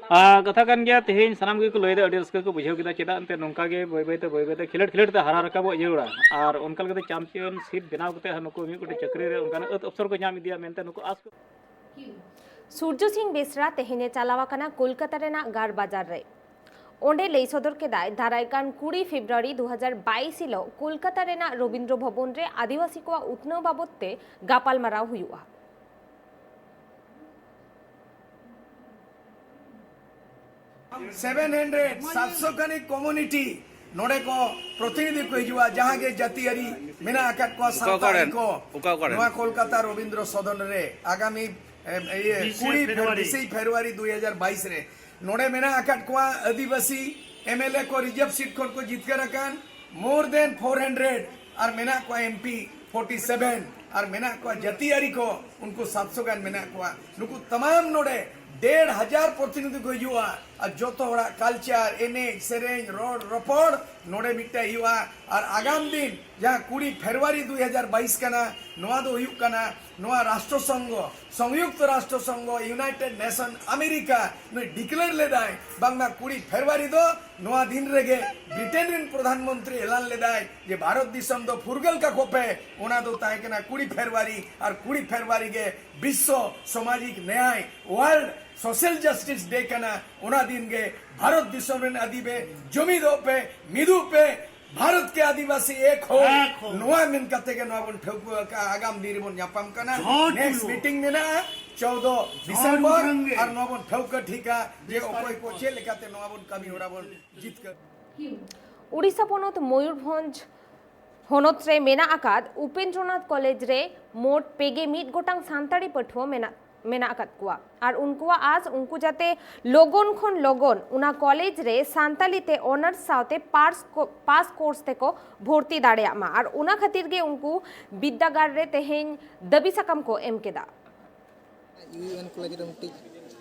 ᱟᱨ ᱠᱟᱛᱷᱟ ᱠᱟᱱ ᱜᱮᱭᱟ, ᱛᱮᱦᱮᱧ ᱥᱟᱱᱟᱢ ᱜᱮᱠᱚ ᱞᱟᱹᱭᱫᱟ, ᱟᱹᱰᱤ ᱨᱟᱹᱥᱠᱟᱹ ᱠᱚ ᱵᱩᱡᱷᱟᱹᱣ ᱠᱮᱫᱟ᱾ ᱪᱮᱫᱟᱜ ᱮᱱᱛᱮ ᱱᱚᱝᱠᱟ ᱜᱮ ᱵᱟᱹᱭ ᱵᱟᱹᱭ ᱛᱮ, ᱵᱟᱹᱭ ᱵᱟᱹᱭ ᱛᱮ, ᱠᱷᱮᱞᱳᱰ ᱠᱷᱮᱞᱳᱰ ᱛᱮ ᱦᱟᱨᱟ ᱨᱟᱠᱟᱵᱚᱜ ᱡᱟᱹᱨᱩᱲᱟ᱾ ᱟᱨ ᱚᱱᱠᱟ ᱞᱮᱠᱟᱛᱮ ᱪᱟᱢᱯᱤᱭᱚᱱᱥᱤᱯ ᱵᱮᱱᱟᱣ ᱠᱟᱛᱮ ᱦᱟᱸᱜ ᱱᱩᱠᱩ ᱢᱤᱫ ᱜᱚᱴᱮᱡ ᱪᱟᱹᱠᱨᱤ ᱨᱮ ᱚᱱᱠᱟᱱᱟᱜ ᱟᱹᱛ ᱚᱯᱥᱚᱨ ᱠᱚ ᱧᱟᱢ ᱤᱫᱤᱭᱟ ᱢᱮᱱᱛᱮ ᱱᱩᱠᱩ ᱟᱥ ᱠᱚ ᱥᱩᱨᱡᱚ ᱥᱤᱝ ᱵᱮᱥᱨᱟ ᱛᱮᱦᱮᱧ ᱮ ᱪᱟᱞᱟᱣ ᱟᱠᱟᱱᱟ ᱠᱳᱞᱠᱟᱛᱟ ᱨᱮᱱᱟᱜ ᱜᱟᱲ ᱵᱟᱡᱟᱨ ᱨᱮ᱾ ᱚᱸᱰᱮ ᱞᱟᱹᱭ ᱥᱚᱫᱚᱨ ᱠᱮᱫᱟᱭ, ᱫᱟᱨᱟᱭ ᱠᱟᱱ ᱠᱩᱲᱤ ᱯᱷᱮᱵᱽᱨᱩᱣᱟᱨᱤ ᱫᱩ ᱦᱟᱡᱟᱨ ᱵᱟᱭᱤᱥ ᱦᱤᱞᱚᱜ ᱠᱳᱞᱠᱟᱛᱟ ᱨᱮᱱᱟᱜ ᱨᱚᱵᱤᱱᱫᱨᱚ ᱵᱷᱚᱵᱚᱱ ᱨᱮ ᱟᱹᱫᱤᱵᱟᱹᱥᱤ ᱠᱚᱣᱟᱜ ᱩᱛᱱᱟᱹᱣ ᱵᱟᱵᱚᱛ ᱛᱮ ᱜᱟᱯᱟᱞᱢᱟᱨᱟᱣ ᱦᱩᱭᱩᱜᱼᱟ᱾ ᱥᱮᱵᱷᱮᱱ ᱦᱟᱱᱰᱨᱮᱰ, ᱥᱟᱛᱥᱚ ᱠᱷᱟᱱᱤᱠ ᱠᱚᱢᱩᱱᱤᱴᱤ ᱱᱚᱰᱮ ᱠᱚ ᱯᱨᱚᱛᱤᱱᱤᱫᱷᱤ ᱠᱚ ᱦᱤᱡᱩᱜᱼᱟ, ᱡᱟᱦᱟᱸ ᱜᱮ ᱡᱟᱹᱛᱤᱭᱟᱹᱨᱤ ᱢᱮᱱᱟᱜ ᱟᱠᱟᱫ ᱠᱚᱣᱟ, ᱚᱠᱟ ᱥᱟᱶᱛᱟ ᱚᱠᱟ ᱨᱮᱱ? ᱟᱹᱨᱤ ᱠᱚ᱾ ᱚᱠᱟ ᱚᱠᱟ ᱨᱮᱱ? ᱱᱚᱣᱟ ᱠᱳᱞᱠᱟᱛᱟ ᱨᱚᱵᱤᱱᱫᱨᱚ ᱥᱚᱫᱚᱱ ᱨᱮ ᱟᱜᱟᱢᱤ, ᱮᱢ, ᱤᱭᱟᱹ, ᱵᱤᱥᱮ ᱠᱩᱲᱤ ᱯᱷᱮᱵᱽᱨᱩᱣᱟᱨᱤ᱾ ᱵᱤᱥᱮ ᱯᱷᱮᱵᱽᱨᱩᱣᱟᱨᱤ ᱫᱩ ᱦᱟᱡᱟᱨ ᱵᱟᱭᱤᱥ ᱨᱮ ᱱᱚᱰᱮ ᱢᱮᱱᱟᱜ ᱟᱠᱟᱫ ᱠᱚᱣᱟ ᱟᱹᱫᱤᱵᱟᱹᱥᱤ ᱮᱢ ᱮᱞ ᱮ ᱠᱚ ᱨᱤᱡᱟᱨᱵᱷ ᱥᱤᱴ ᱠᱷᱚᱱ ᱠᱚ ᱡᱤᱛᱠᱟᱹᱨ ᱟᱠᱟᱱ, more than four hundred, ᱟᱨ ᱢᱮᱱᱟᱜ ᱠᱚᱣᱟ ᱮᱢ ᱯᱤ forty seven, ᱟᱨ ᱢᱮᱱᱟᱜ ᱠᱚᱣᱟ ᱡᱟᱹᱛᱤᱭᱟᱹᱨᱤ ᱠᱚ, ᱩᱱᱠᱩ ᱥᱟᱛᱥᱚ ᱜᱟᱱ ᱢᱮᱱᱟᱜ ᱠᱚᱣᱟ᱾ ᱱᱩᱠᱩ ᱛᱟᱢᱟᱢ ᱱᱚᱰᱮ ᱰᱮᱲ ᱦᱟᱡᱟᱨ ᱯᱨᱚᱛᱤᱱᱤᱫᱷᱤ ᱠᱚ ᱦᱤᱡᱩᱜᱼᱟ, ᱟᱨ ᱡᱚᱛᱚ ᱦᱚᱲᱟᱜ ᱠᱟᱞᱪᱟᱨ, ᱮᱱᱮᱡ ᱥᱮᱨᱮᱧ, ᱨᱚᱲ ᱨᱚᱯᱚᱲ ᱱᱚᱰᱮ ᱢᱤᱫᱴᱮᱱ ᱦᱩᱭᱩᱜᱼᱟ᱾ ᱟᱨ ᱟᱜᱟᱢ ᱫᱤᱱ ᱡᱟᱦᱟᱸ ᱠᱩᱲᱤ ᱯᱷᱮᱵᱽᱨᱩᱣᱟᱨᱤ ᱫᱩ ᱦᱟᱡᱟᱨ ᱵᱟᱭᱤᱥ ᱠᱟᱱᱟ, ᱱᱚᱣᱟ ᱫᱚ ᱦᱩᱭᱩᱜ ᱠᱟᱱᱟ ᱱᱚᱣᱟ ᱨᱟᱥᱴᱨᱚ ᱥᱚᱝᱜᱷᱚ, ᱥᱚᱝᱭᱩᱠᱛᱚ ᱨᱟᱥᱴᱨᱚ ᱥᱚᱝᱜᱷᱚ, ᱤᱭᱩᱱᱟᱭᱴᱮᱰ ᱱᱮᱥᱚᱱ ᱟᱢᱮᱨᱤᱠᱟ ᱱᱩᱭ ᱰᱤᱠᱞᱮᱭᱟᱨ ᱞᱮᱫᱟᱭ ᱵᱟᱝᱢᱟ ᱠᱩᱲᱤ ᱯᱷᱮᱵᱽᱨᱩᱣᱟᱨᱤ ᱫᱚ ᱱᱚᱣᱟ ᱫᱤᱱ ᱨᱮᱜᱮ ᱵᱨᱤᱴᱮᱱ ᱨᱮᱱ ᱯᱨᱚᱫᱷᱟᱱ ᱢᱚᱱᱛᱨᱤ ᱮᱞᱟᱱ ᱞᱮᱫᱟᱭ ᱡᱮ ᱵᱷᱟᱨᱚᱛ ᱫᱤᱥᱚᱢ ᱫᱚ ᱯᱷᱩᱨᱜᱟᱹᱞ ᱠᱟᱠᱚ ᱯᱮ᱾ ᱚᱱᱟ ᱫᱚ ᱛᱟᱦᱮᱸ ᱠᱟᱱᱟ ᱠᱩᱲᱤ ᱯᱷᱮᱵᱽᱨᱩᱣᱟᱨᱤ, ᱟᱨ ᱠᱩᱲᱤ ᱯᱷᱮᱵᱽᱨᱩᱣᱟᱨᱤ ᱜᱮ ᱵᱤᱥᱥᱚ ᱥᱟᱢᱟᱡᱤᱠ ᱱᱮᱭᱟᱭ, ᱣᱟᱨᱞᱰ ᱥᱳᱥᱟᱞ ᱡᱟᱥᱴᱤᱥ ᱰᱮ ᱠᱟᱱᱟ᱾ ᱚᱱᱟ ᱫᱤᱱ ᱜᱮ ᱵᱷᱟᱨᱚᱛ ᱫᱤᱥᱚᱢ ᱨᱮᱱ ᱟᱹᱫᱤᱵᱮ ᱡᱩᱢᱤᱫᱚᱜ ᱯᱮ, ᱢᱤᱫᱚᱜ ᱯᱮ, ᱵᱷᱟᱨᱚᱛ ᱠᱮ ᱟᱹᱫᱤᱵᱟᱹᱥᱤ ᱮᱠ ᱦᱳ, ᱮᱠ ᱦᱳ᱾ ᱱᱚᱣᱟ ᱢᱮᱱ ᱠᱟᱛᱮ ᱜᱮ ᱱᱚᱣᱟ ᱵᱚᱱ ᱴᱷᱟᱹᱣᱠᱟᱹ ᱟᱠᱟᱫᱼᱟ᱾ ᱟᱜᱟᱢ ᱫᱤᱱ ᱨᱮᱵᱚᱱ ᱧᱟᱯᱟᱢ ᱠᱟᱱᱟ᱾ ᱡᱷᱚᱲ ᱱᱮᱠᱥᱴ ᱛᱩᱞᱟᱹᱣ᱾ ᱢᱤᱴᱤᱝ ᱢᱮᱱᱟᱜᱼᱟ ᱪᱳᱫᱚ ᱡᱷᱚᱲ ᱰᱤᱥᱮᱢᱵᱚᱨ, ᱩᱰᱷᱟᱹᱝ ᱜᱮ᱾ ᱟᱨ ᱱᱚᱣᱟ ᱵᱚᱱ ᱴᱷᱟᱹᱣᱠᱟᱹ ᱴᱷᱤᱠᱟ ᱡᱮ ᱚᱠᱚᱭ ᱠᱚ ᱪᱮᱫ ᱞᱮᱠᱟᱛᱮ ᱱᱚᱣᱟ ᱵᱚᱱ ᱠᱟᱹᱢᱤ ᱦᱚᱨᱟ ᱵᱚᱱ ᱡᱤᱛᱠᱟᱹᱨ᱾ ᱩᱲᱤᱥᱥᱟ ᱯᱚᱱᱚᱛ ᱢᱚᱭᱩᱨᱵᱷᱚᱸᱡᱽ ᱦᱚᱱᱚᱛ ᱨᱮ ᱢᱮᱱᱟᱜ ᱟᱠᱟᱫ ᱩᱯᱮᱱᱫᱨᱚᱱᱟᱛᱷ ᱠᱚᱞᱮᱡᱽ ᱨᱮ ᱢᱳᱴ ᱯᱮᱜᱮ ᱢᱤᱫ ᱜᱚᱴᱟᱝ ᱥᱟᱱᱛᱟᱲᱤ ᱯᱟᱹᱴᱷᱩᱣᱟᱹ ᱢᱮᱱᱟᱜ ᱢᱮᱱᱟᱜ ᱟᱠᱟᱫ ᱠᱚᱣᱟ᱾ ᱟᱨ ᱩᱱᱠᱩᱣᱟᱜ ᱟᱥ ᱩᱱᱠᱩ ᱡᱟᱛᱮ ᱞᱚᱜᱚᱱ ᱠᱷᱚᱱ ᱞᱚᱜᱚᱱ ᱚᱱᱟ ᱠᱚᱞᱮᱡᱽ ᱨᱮ ᱥᱟᱱᱛᱟᱞᱤ ᱛᱮ ᱚᱱᱟᱨᱥ ᱥᱟᱶᱛᱮ ᱯᱟᱥ ᱠᱳ- ᱯᱟᱥ ᱠᱳᱨᱥ ᱛᱮᱠᱚ ᱵᱷᱚᱨᱛᱤ ᱫᱟᱲᱮᱭᱟᱜ ᱢᱟ᱾ ᱟᱨ ᱚᱱᱟ ᱠᱷᱟᱹᱛᱤᱨ ᱜᱮ ᱩᱱᱠᱩ ᱵᱤᱨᱫᱟᱹᱜᱟᱲ ᱨᱮ ᱛᱮᱦᱮᱧ ᱫᱟᱹᱵᱤ ᱥᱟᱠᱟᱢ ᱠᱚ ᱮᱢ ᱠᱮᱫᱟ᱾ ᱤᱭᱩ ᱮᱱ ᱠᱚᱞᱮᱡᱽ ᱨᱮ ᱢᱤᱫᱴᱤᱡ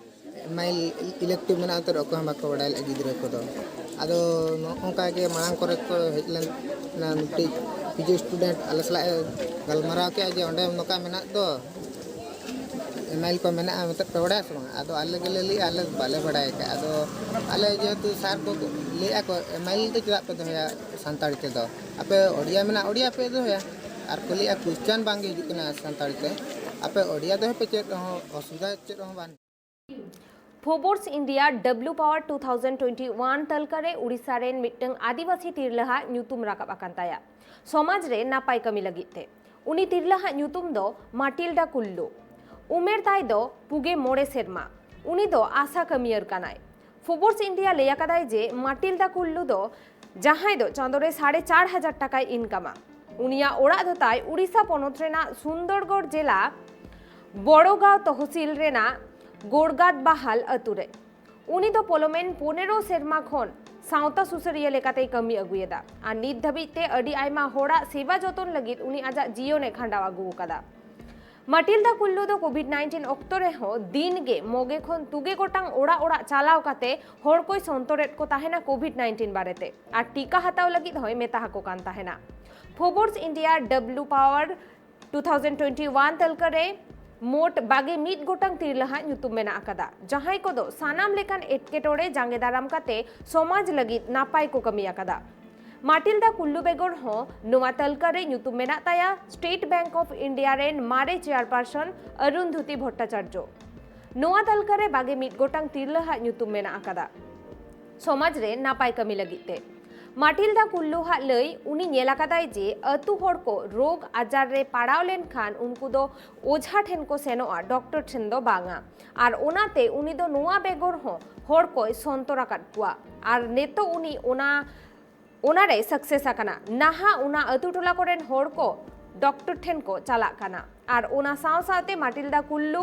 ᱮᱢ ᱟᱭ ᱤᱞᱮᱠᱴᱤᱵᱷ ᱢᱮᱱᱟᱜ ᱩᱛᱟᱹᱨ, ᱚᱠᱚᱭ ᱦᱚᱸ ᱵᱟᱠᱚ ᱵᱟᱲᱟᱭ ᱞᱮᱫᱼᱟ ᱜᱤᱫᱽᱨᱟᱹ ᱠᱚᱫᱚ᱾ ᱟᱫᱚ ᱱᱚᱜᱼᱚ ᱱᱚᱝᱠᱟ ᱜᱮ ᱢᱟᱲᱟᱝ ᱠᱚᱨᱮ ᱠᱚ ᱦᱮᱡ ᱞᱮᱱᱟ, ᱢᱤᱫᱴᱤᱡ ᱯᱤᱡᱤ ᱥᱴᱩᱰᱮᱱᱴ ᱟᱞᱮ ᱥᱟᱞᱟᱜ ᱮ ᱜᱟᱞᱢᱟᱨᱟᱣ ᱠᱮᱫᱼᱟ ᱡᱮ ᱚᱸᱰᱮ ᱱᱚᱝᱠᱟ ᱢᱮᱱᱟᱜ ᱫᱚ, ᱮᱢᱟᱭᱤᱞ ᱠᱚ ᱢᱮᱱᱟᱜᱼᱟ ᱢᱮᱱᱛᱮ ᱯᱮ ᱵᱟᱲᱟᱭᱟ ᱥᱮ ᱵᱟᱝ? ᱟᱫᱚ ᱟᱞᱮ ᱜᱮᱞᱮ ᱞᱟᱹᱭᱮᱫᱼᱟ, ᱟᱞᱮ ᱵᱟᱞᱮ ᱵᱟᱲᱟᱭ ᱟᱠᱟᱫᱼᱟ᱾ ᱟᱫᱚ ᱟᱞᱮ ᱡᱮᱦᱮᱛᱩ ᱥᱟᱨ ᱠᱚ ᱞᱟᱹᱭᱮᱫᱼᱟ ᱠᱚ, ᱮᱢᱟᱭᱤᱞ ᱫᱚ ᱪᱮᱫᱟᱜ ᱯᱮ ᱫᱚᱦᱚᱭᱟ ᱥᱟᱱᱛᱟᱲᱤ ᱛᱮᱫᱚ? ᱟᱯᱮ ᱳᱰᱤᱭᱟ ᱢᱮᱱᱟᱜᱼᱟ, ᱳᱰᱤᱭᱟ ᱯᱮ ᱫᱚᱦᱚᱭᱟ᱾ ᱟᱨ ᱠᱚ ᱞᱟᱹᱭᱮᱫᱼᱟ ᱠᱚᱥᱪᱟᱱ ᱵᱟᱝ ᱜᱮ ᱦᱤᱡᱩᱜ ᱠᱟᱱᱟ ᱥᱟᱱᱛᱟᱲᱤ ᱛᱮ, ᱟᱯᱮ ᱳᱰᱤᱭᱟ ᱫᱚᱦᱚᱭ ᱯᱮ, ᱪᱮᱫ ᱦᱚᱸ ᱚᱥᱩᱵᱤᱫᱷᱟ ᱪᱮᱫ ᱦᱚᱸ ᱵᱟᱝ᱾ Forbes India W power two thousand twenty one ᱛᱟᱹᱞᱠᱟᱹ ᱨᱮ ᱩᱲᱤᱥᱥᱟ ᱨᱮᱱ ᱢᱤᱫᱴᱟᱝ ᱟᱹᱫᱤᱵᱟᱹᱥᱤ ᱛᱤᱨᱞᱟᱹ ᱦᱟᱜ ᱧᱩᱛᱩᱢ ᱨᱟᱠᱟᱵ ᱟᱠᱟᱱ ᱛᱟᱭᱟ ᱥᱚᱢᱟᱡᱽ ᱨᱮ ᱱᱟᱯᱟᱭ ᱠᱟᱹᱢᱤ ᱞᱟᱹᱜᱤᱫ ᱛᱮ᱾ ᱩᱱᱤ ᱛᱤᱨᱞᱟᱹ ᱦᱟᱜ ᱧᱩᱛᱩᱢ ᱫᱚ ᱢᱟᱴᱤᱞᱰᱟ ᱠᱩᱞᱞᱩ᱾ ᱩᱢᱮᱨ ᱛᱟᱭ ᱫᱚ ᱯᱩᱜᱮ ᱢᱚᱬᱮ ᱥᱮᱨᱢᱟ᱾ ᱩᱱᱤ ᱫᱚ ᱟᱥᱟ ᱠᱟᱹᱢᱤᱭᱟᱹᱨ ᱠᱟᱱᱟᱭ᱾ ᱯᱷᱳᱵᱳᱨᱥ ᱤᱱᱰᱤᱭᱟ ᱞᱟᱹᱭ ᱟᱠᱟᱫᱟᱭ ᱡᱮ ᱢᱟᱴᱤᱞᱰᱟ ᱠᱩᱞᱞᱩ ᱫᱚ ᱡᱟᱦᱟᱸᱭ ᱫᱚ ᱪᱟᱸᱫᱳ ᱨᱮ ᱥᱟᱲᱮ ᱪᱟᱨ ᱦᱟᱡᱟᱨ ᱴᱟᱠᱟᱭ ᱤᱱᱠᱟᱢᱟ᱾ ᱩᱱᱤᱭᱟᱜ ᱚᱲᱟᱜ ᱫᱚ ᱛᱟᱭ ᱩᱲᱤᱥᱥᱟ ᱯᱚᱱᱚᱛ ᱨᱮᱱᱟᱜ ᱥᱩᱱᱫᱚᱨᱜᱚᱲ ᱡᱮᱞᱟ ᱵᱚᱲᱚᱜᱟᱸᱣ ᱛᱚᱦᱥᱤᱞ ᱨᱮᱱᱟᱜ ᱜᱳᱲᱜᱟᱫ ᱵᱟᱦᱟᱞ ᱟᱹᱛᱩ ᱨᱮ᱾ ᱩᱱᱤ ᱫᱚ ᱯᱚᱞᱚᱢᱮᱱ ᱯᱚᱱᱮᱨᱚ ᱥᱮᱨᱢᱟ ᱠᱷᱚᱱ ᱥᱟᱶᱛᱟ ᱥᱩᱥᱟᱹᱨᱤᱭᱟᱹ ᱞᱮᱠᱟᱛᱮᱭ ᱠᱟᱹᱢᱤ ᱟᱹᱜᱩᱭᱮᱫᱟ ᱟᱨ ᱱᱤᱛ ᱫᱷᱟᱹᱵᱤᱡ ᱛᱮ ᱟᱹᱰᱤ ᱟᱭᱢᱟ ᱦᱚᱲᱟᱜ ᱥᱮᱵᱟ ᱡᱚᱛᱚᱱ ᱞᱟᱹᱜᱤᱫ ᱩᱱᱤ ᱟᱡᱟᱜ ᱡᱤᱭᱚᱱ ᱮ ᱠᱷᱟᱸᱰᱟᱣ ᱟᱹᱜᱩ ᱟᱠᱟᱫᱟ᱾ ᱢᱟᱴᱤᱞᱰᱟ ᱠᱩᱞᱞᱩ ᱫᱚ ᱠᱳᱵᱷᱤᱰ ᱱᱟᱭᱤᱱᱴᱤᱱ ᱚᱠᱛᱚ ᱨᱮᱦᱚᱸ ᱫᱤᱱ ᱜᱮ ᱢᱚᱜᱮ ᱠᱷᱚᱱ ᱛᱩᱜᱮ ᱜᱚᱴᱟᱝ ᱚᱲᱟᱜ ᱚᱲᱟᱜ ᱪᱟᱞᱟᱣ ᱠᱟᱛᱮ ᱦᱚᱲ ᱠᱚᱭ ᱥᱚᱱᱛᱚᱨᱮᱫ ᱠᱚ ᱛᱟᱦᱮᱱᱟ ᱠᱳᱵᱷᱤᱰ ᱱᱟᱭᱤᱱᱴᱤᱱ ᱵᱟᱨᱮᱛᱮ, ᱟᱨ ᱴᱤᱠᱟ ᱦᱟᱛᱟᱣ ᱞᱟᱹᱜᱤᱫ ᱦᱚᱸᱭ ᱢᱮᱛᱟ ᱟᱠᱚ ᱠᱟᱱ ᱛᱟᱦᱮᱱᱟ᱾ Forbes India W power two thousand twenty one ᱛᱟᱹᱞᱠᱟᱹ ᱨᱮ ᱢᱳᱴ ᱵᱟᱜᱮ ᱢᱤᱫ ᱜᱚᱴᱟᱝ ᱛᱤᱨᱞᱟᱹ ᱦᱟᱜ ᱧᱩᱛᱩᱢ ᱢᱮᱱᱟᱜ ᱟᱠᱟᱫᱟ, ᱡᱟᱦᱟᱸᱭ ᱠᱚᱫᱚ ᱥᱟᱱᱟᱢ ᱞᱮᱠᱟᱱ ᱮᱴᱠᱮᱴᱚᱬᱮ ᱡᱟᱸᱜᱮ ᱫᱟᱨᱟᱢ ᱠᱟᱛᱮ ᱥᱚᱢᱟᱡᱽ ᱞᱟᱹᱜᱤᱫ ᱱᱟᱯᱟᱭ ᱠᱚ ᱠᱟᱹᱢᱤ ᱟᱠᱟᱫᱟ᱾ ᱢᱟᱴᱤᱞᱰᱟ ᱠᱩᱞᱞᱩ ᱵᱮᱜᱚᱨ ᱦᱚᱸ ᱱᱚᱣᱟ ᱛᱟᱹᱞᱠᱟᱹ ᱨᱮ ᱧᱩᱛᱩᱢ ᱢᱮᱱᱟᱜ ᱛᱟᱭᱟ ᱥᱴᱮᱴ ᱵᱮᱝᱠ ᱚᱯᱷ ᱤᱱᱰᱤᱭᱟ ᱨᱮᱱ ᱢᱟᱨᱮ ᱪᱮᱭᱟᱨᱯᱟᱨᱥᱚᱱ ᱚᱨᱩᱱᱫᱷᱩᱛᱤ ᱵᱷᱚᱴᱴᱟᱪᱟᱨᱡᱚ᱾ ᱱᱚᱣᱟ ᱛᱟᱹᱞᱠᱟᱹ ᱨᱮ ᱵᱟᱜᱮ ᱢᱤᱫ ᱜᱚᱴᱟᱝ ᱛᱤᱨᱞᱟᱹ ᱦᱟᱜ ᱧᱩᱛᱩᱢ ᱢᱮᱱᱟᱜ ᱟᱠᱟᱫᱟ ᱥᱚᱢᱟᱡᱽ ᱨᱮ ᱱᱟᱯᱟᱭ ᱠᱟᱹᱢᱤ ᱞᱟᱹᱜᱤᱫ ᱛᱮ᱾ ᱢᱟᱴᱤᱞᱰᱟ ᱠᱩᱞᱞᱩ ᱦᱟᱜ ᱞᱟᱹᱭ, ᱩᱱᱤ ᱧᱮᱞ ᱟᱠᱟᱫᱟᱭ ᱡᱮ ᱟᱹᱛᱩ ᱦᱚᱲ ᱠᱚ ᱨᱳᱜᱽ ᱟᱡᱟᱨ ᱨᱮ ᱯᱟᱲᱟᱣ ᱞᱮᱱᱠᱷᱟᱱ ᱩᱱᱠᱩ ᱫᱚ ᱚᱡᱷᱟ ᱴᱷᱮᱱ ᱠᱚ ᱥᱮᱱᱚᱜᱼᱟ, ᱰᱚᱠᱴᱚᱨ ᱴᱷᱮᱱ ᱫᱚ ᱵᱟᱝᱟ᱾ ᱟᱨ ᱚᱱᱟᱛᱮ ᱩᱱᱤ ᱫᱚ ᱱᱚᱣᱟ ᱵᱮᱜᱚᱨ ᱦᱚᱸ ᱦᱚᱲ ᱠᱚᱭ ᱥᱚᱱᱛᱚᱨ ᱟᱠᱟᱫ ᱠᱚᱣᱟ᱾ ᱟᱨ ᱱᱤᱛᱚᱜ ᱩᱱᱤ ᱚᱱᱟ ᱚᱱᱟᱨᱮ ᱥᱟᱠᱥᱮᱥ ᱟᱠᱟᱱᱟ᱾ ᱱᱟᱦᱟᱜ ᱚᱱᱟ ᱟᱹᱛᱩ ᱴᱚᱞᱟ ᱠᱚᱨᱮᱱ ᱦᱚᱲ ᱠᱚ ᱰᱚᱠᱴᱚᱨ ᱴᱷᱮᱱ ᱠᱚ ᱪᱟᱞᱟᱜ ᱠᱟᱱᱟ᱾ ᱟᱨ ᱚᱱᱟ ᱥᱟᱶ ᱥᱟᱶᱛᱮ ᱢᱟᱴᱤᱞᱰᱟ ᱠᱩᱞᱞᱩ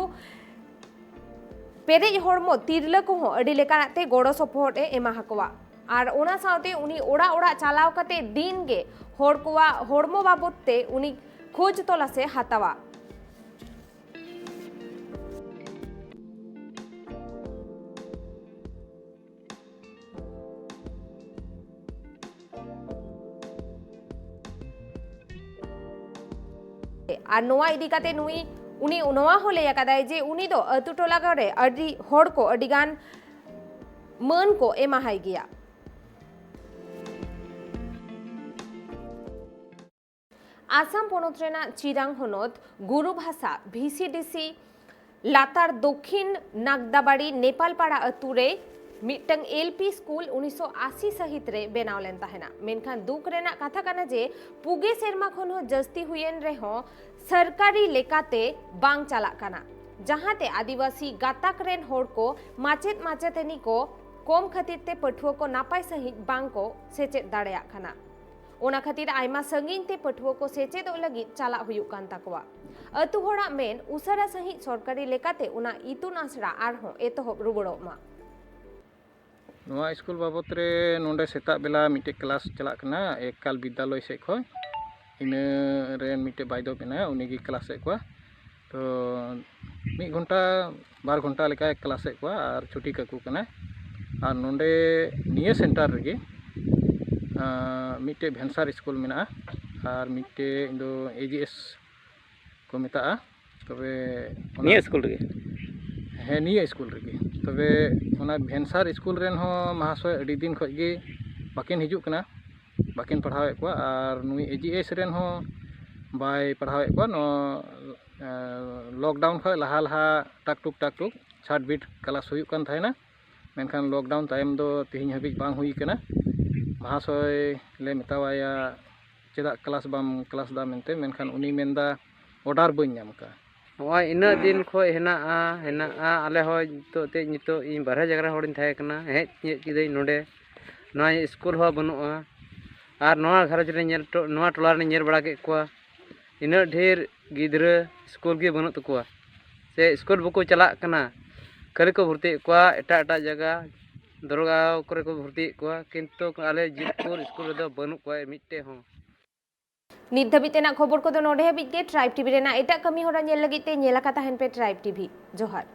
ᱯᱮᱨᱮᱡ ᱦᱚᱲᱢᱚ ᱛᱤᱨᱞᱟᱹ ᱠᱚᱦᱚᱸ ᱟᱹᱰᱤ ᱞᱮᱠᱟᱱᱟᱜ ᱛᱮ ᱜᱚᱲᱚ ᱥᱚᱯᱚᱦᱚᱫ ᱮ ᱮᱢᱟ ᱟᱠᱚᱣᱟ᱾ ᱟᱨ ᱚᱱᱟ ᱥᱟᱶᱛᱮ ᱩᱱᱤ ᱚᱲᱟᱜ ᱚᱲᱟᱜ ᱪᱟᱞᱟᱣ ᱠᱟᱛᱮ ᱫᱤᱱ ᱜᱮ ᱦᱚᱲ ᱠᱚᱣᱟᱜ ᱦᱚᱲᱢᱚ ᱵᱟᱵᱚᱫ ᱛᱮ ᱩᱱᱤ ᱠᱷᱳᱡᱽ ᱛᱚᱞᱟᱥ ᱮ ᱦᱟᱛᱟᱣᱟ᱾ ᱟᱨ ᱱᱚᱣᱟ ᱤᱫᱤ ᱠᱟᱛᱮ ᱱᱩᱭ ᱩᱱᱤ ᱱᱚᱣᱟ ᱦᱚᱸ ᱞᱟᱹᱭ ᱟᱠᱟᱫᱟᱭ ᱡᱮ ᱩᱱᱤ ᱫᱚ ᱟᱹᱛᱩ ᱴᱚᱞᱟ ᱨᱮ ᱟᱹᱰᱤ ᱦᱚᱲ ᱠᱚ ᱟᱹᱰᱤ ᱜᱟᱱ ᱢᱟᱹᱱ ᱠᱚ ᱮᱢᱟᱦᱟᱭ ᱜᱮᱭᱟ᱾ ᱟᱥᱟᱢ ᱯᱚᱱᱚᱛ ᱨᱮᱱᱟᱜ ᱪᱤᱨᱟᱝ ᱦᱚᱱᱚᱛ ᱜᱩᱨᱩᱵᱷᱟᱥᱟ ᱵᱷᱤᱥᱤᱰᱤᱥᱤ ᱞᱟᱛᱟᱨ ᱫᱚᱠᱷᱤᱱ ᱱᱟᱜᱫᱟᱵᱟᱲᱤ ᱱᱮᱯᱟᱞ ᱯᱟᱲᱟ ᱟᱹᱛᱩ ᱨᱮ ᱢᱤᱫᱴᱟᱝ ᱮᱞ ᱯᱤ ᱥᱠᱩᱞ ᱩᱱᱤᱥᱥᱚ ᱟᱥᱤ ᱥᱟᱹᱦᱤᱛ ᱨᱮ ᱵᱮᱱᱟᱣ ᱞᱮᱱ ᱛᱟᱦᱮᱱᱟ᱾ ᱢᱮᱱᱠᱷᱟᱱ ᱫᱩᱠ ᱨᱮᱱᱟᱜ ᱠᱟᱛᱷᱟ ᱠᱟᱱᱟ ᱡᱮ ᱯᱩᱜᱮ ᱥᱮᱨᱢᱟ ᱠᱷᱚᱱ ᱦᱚᱸ ᱡᱟᱹᱥᱛᱤ ᱦᱩᱭᱮᱱ ᱨᱮᱦᱚᱸ ᱥᱚᱨᱠᱟᱨᱤ ᱞᱮᱠᱟᱛᱮ ᱵᱟᱝ ᱪᱟᱞᱟᱜ ᱠᱟᱱᱟ, ᱡᱟᱦᱟᱸᱛᱮ ᱟᱹᱫᱤᱵᱟᱹᱥᱤ ᱜᱟᱛᱟᱠ ᱨᱮᱱ ᱦᱚᱲ ᱠᱚ ᱢᱟᱪᱮᱫ ᱢᱟᱪᱮᱛᱟᱹᱱᱤ ᱠᱚ ᱠᱚᱢ ᱠᱷᱟᱹᱛᱤᱨ ᱛᱮ ᱯᱟᱹᱴᱷᱩᱣᱟᱹ ᱠᱚ ᱱᱟᱯᱟᱭ ᱥᱟᱹᱦᱤᱡ ᱵᱟᱝ ᱠᱚ ᱥᱮᱪᱮᱫ ᱫᱟᱲᱮᱭᱟᱜ ᱠᱟᱱᱟ᱾ ᱚᱱᱟ ᱠᱷᱟᱹᱛᱤᱨ ᱟᱭᱢᱟ ᱥᱟᱺᱜᱤᱧ ᱛᱮ ᱯᱟᱹᱴᱷᱩᱣᱟᱹ ᱠᱚ ᱥᱮᱪᱮᱫᱚᱜ ᱞᱟᱹᱜᱤᱫ ᱪᱟᱞᱟᱜ ᱦᱩᱭᱩᱜ ᱠᱟᱱ ᱛᱟᱠᱚᱣᱟ᱾ ᱟᱹᱛᱩ ᱦᱚᱲᱟᱜ ᱢᱮᱱ, ᱩᱥᱟᱹᱨᱟ ᱥᱟᱺᱦᱤᱡ ᱥᱚᱨᱠᱟᱨᱤ ᱞᱮᱠᱟᱛᱮ ᱚᱱᱟ ᱤᱛᱩᱱ ᱟᱥᱲᱟ ᱟᱨᱦᱚᱸ ᱮᱛᱚᱦᱚᱵ ᱨᱩᱣᱟᱹᱲᱚᱜ ᱢᱟ᱾ ᱱᱚᱣᱟ ᱥᱠᱩᱞ ᱵᱟᱵᱚᱛ ᱨᱮ ᱱᱚᱰᱮ ᱥᱮᱛᱟᱜ ᱵᱮᱞᱟ ᱢᱤᱫᱴᱮᱡ ᱠᱞᱟᱥ ᱪᱟᱞᱟᱜ ᱠᱟᱱᱟ ᱮᱠᱟᱞ ᱵᱤᱫᱽᱫᱟᱞᱚᱭ ᱥᱮᱫ ᱠᱷᱚᱱ᱾ ᱤᱱᱟᱹ ᱨᱮᱱ ᱢᱤᱫᱴᱮᱡ ᱵᱟᱭᱫᱚ ᱢᱮᱱᱟᱭᱟ, ᱩᱱᱤᱜᱮ ᱠᱞᱟᱥ ᱮᱫ ᱠᱚᱣᱟ᱾ ᱛᱚ ᱢᱤᱫ ᱜᱷᱚᱱᱴᱟ ᱵᱟᱨ ᱜᱷᱚᱱᱴᱟ ᱞᱮᱠᱟᱭ ᱠᱞᱟᱥ ᱮᱫ ᱠᱚᱣᱟ ᱟᱨ ᱪᱷᱩᱴᱤ ᱠᱟᱠᱚ ᱠᱟᱱᱟᱭ᱾ ᱟᱨ ᱱᱚᱰᱮ ᱱᱤᱭᱟᱹ ᱥᱮᱱᱴᱟᱨ ᱨᱮᱜᱮ ᱟᱸ, ᱢᱤᱫᱴᱮᱡ ᱵᱷᱮᱱᱥᱟᱨ ᱥᱠᱩᱞ ᱢᱮᱱᱟᱜᱼᱟ ᱟᱨ ᱢᱤᱫᱴᱮᱡ ᱫᱚ ᱮ ᱡᱤ ᱮᱥ ᱠᱚ ᱢᱮᱛᱟᱜᱼᱟ᱾ ᱛᱚᱵᱮ ᱚᱱᱟ ᱱᱤᱭᱟᱹ ᱥᱠᱩᱞ ᱨᱮᱜᱮ? ᱦᱮᱸ, ᱱᱤᱭᱟᱹ ᱥᱠᱩᱞ ᱨᱮᱜᱮ᱾ ᱛᱚᱵᱮ ᱚᱱᱟ ᱵᱷᱮᱱᱥᱟᱨ ᱥᱠᱩᱞ ᱨᱮᱱ ᱦᱚᱸ ᱢᱟᱦᱟᱥᱚᱭ ᱟᱹᱰᱤ ᱫᱤᱱ ᱠᱷᱚᱡ ᱜᱮ ᱵᱟᱹᱠᱤᱱ ᱦᱤᱡᱩᱜ ᱠᱟᱱᱟ, ᱵᱟᱹᱠᱤᱱ ᱯᱟᱲᱦᱟᱣᱮᱫ ᱠᱚᱣᱟ᱾ ᱟᱨ ᱱᱩᱭ ᱮ ᱡᱤ ᱮᱥ ᱨᱮᱱ ᱦᱚᱸ ᱵᱟᱭ ᱯᱟᱲᱦᱟᱣᱮᱫ ᱠᱚᱣᱟ᱾ ᱱᱚᱣᱟ ᱞᱚᱠᱰᱟᱣᱩᱱ ᱠᱷᱚᱡ ᱞᱟᱦᱟ ᱞᱟᱦᱟ ᱴᱟᱠ ᱴᱩᱠ ᱴᱟᱠ ᱴᱩᱠ ᱪᱷᱟᱴ ᱵᱤᱴ ᱠᱞᱟᱥ ᱦᱩᱭᱩᱜ ᱠᱟᱱ ᱛᱟᱦᱮᱱᱟ, ᱢᱮᱱᱠᱷᱟᱱ ᱞᱚᱠᱰᱟᱣᱩᱱ ᱛᱟᱭᱚᱢ ᱫᱚ ᱛᱮᱦᱮᱧ ᱦᱟᱹᱵᱤᱡ ᱵᱟᱝ ᱦᱩᱭ ᱠᱟᱱᱟ᱾ ᱢᱟᱦᱟᱥᱚᱭ ᱞᱮ ᱢᱮᱛᱟᱣᱟᱭᱟ, ᱪᱮᱫᱟᱜ ᱠᱞᱟᱥ ᱵᱟᱢ ᱠᱞᱟᱥ ᱫᱟ ᱢᱮᱱᱛᱮ, ᱢᱮᱱᱠᱷᱟᱱ ᱩᱱᱤ ᱢᱮᱱᱫᱟ, ᱚᱰᱟᱨ ᱵᱟᱹᱧ ᱧᱟᱢ ᱠᱟᱜᱼᱟ᱾ ᱱᱚᱜᱼᱚᱭ ᱤᱱᱟᱹᱜ ᱫᱤᱱ ᱠᱷᱚᱱ ᱦᱮᱱᱟᱜᱼᱟ, ᱦᱮᱱᱟᱜᱼᱟ᱾ ᱟᱞᱮ ᱦᱚᱸ ᱱᱤᱛᱚᱜ ᱛᱮ, ᱱᱤᱛᱚᱜ ᱤᱧ ᱵᱟᱨᱦᱮ ᱡᱟᱭᱜᱟ ᱨᱮ ᱦᱚᱲᱤᱧ ᱛᱟᱦᱮᱸ ᱠᱟᱱᱟ, ᱦᱮᱡ ᱦᱮᱡ ᱠᱤᱫᱟᱹᱧ ᱱᱚᱰᱮ᱾ ᱱᱚᱣᱟ ᱥᱠᱩᱞ ᱦᱚᱸ ᱵᱟᱹᱱᱩᱜᱼᱟ᱾ ᱟᱨ ᱱᱚᱣᱟ ᱜᱷᱟᱨᱚᱸᱡᱽ ᱨᱮ ᱧᱮᱞ ᱴᱚ-, ᱱᱚᱣᱟ ᱴᱚᱞᱟ ᱨᱮᱧ ᱧᱮᱞ ᱵᱟᱲᱟ ᱠᱮᱫ ᱠᱚᱣᱟ, ᱤᱱᱟᱹᱜ ᱰᱷᱮᱨ ᱜᱤᱫᱽᱨᱟᱹ ᱥᱠᱩᱞ ᱜᱮ ᱵᱟᱹᱱᱩᱜ ᱛᱟᱠᱚᱣᱟ, ᱥᱮ ᱥᱠᱩᱞ ᱵᱟᱠᱚ ᱪᱟᱞᱟᱜ ᱠᱟᱱᱟ, ᱠᱷᱟᱹᱞᱤ ᱠᱚ ᱵᱷᱚᱨᱛᱤᱭᱮᱫ ᱠᱚᱣᱟ ᱮᱴᱟᱜ ᱮᱴᱟᱜ ᱡᱟᱭᱜᱟ, ᱫᱚᱨᱜᱟᱣ ᱠᱚᱨᱮ ᱠᱚ ᱵᱷᱚᱨᱛᱤᱭᱮᱫ ᱠᱚᱣᱟ, ᱠᱤᱱᱛᱩ ᱟᱞᱮ ᱡᱤᱛᱯᱩᱨ ᱥᱠᱩᱞ ᱨᱮᱫᱚ ᱵᱟᱹᱱᱩᱜ ᱠᱚᱣᱟ ᱢᱤᱫᱴᱮᱡ ᱦᱚᱸ᱾ ᱱᱤᱛ ᱫᱷᱟᱹᱵᱤᱡ ᱛᱮᱱᱟᱜ ᱠᱷᱚᱵᱚᱨ ᱠᱚᱫᱚ ᱱᱚᱰᱮ ᱦᱟᱹᱵᱤᱡ ᱜᱮ᱾ ᱴᱨᱟᱭᱤᱵᱽ ᱴᱤᱵᱷᱤ ᱨᱮᱱᱟᱜ ᱮᱴᱟᱜ ᱠᱟᱹᱢᱤ ᱦᱚᱨᱟ ᱧᱮᱞ ᱞᱟᱹᱜᱤᱫ ᱛᱮ ᱧᱮᱞ ᱟᱠᱟ ᱛᱟᱦᱮᱱ ᱯᱮ ᱴᱨᱟᱭᱤᱵᱽ ᱴᱤᱵᱷᱤ᱾ ᱡᱚᱦᱟᱨ᱾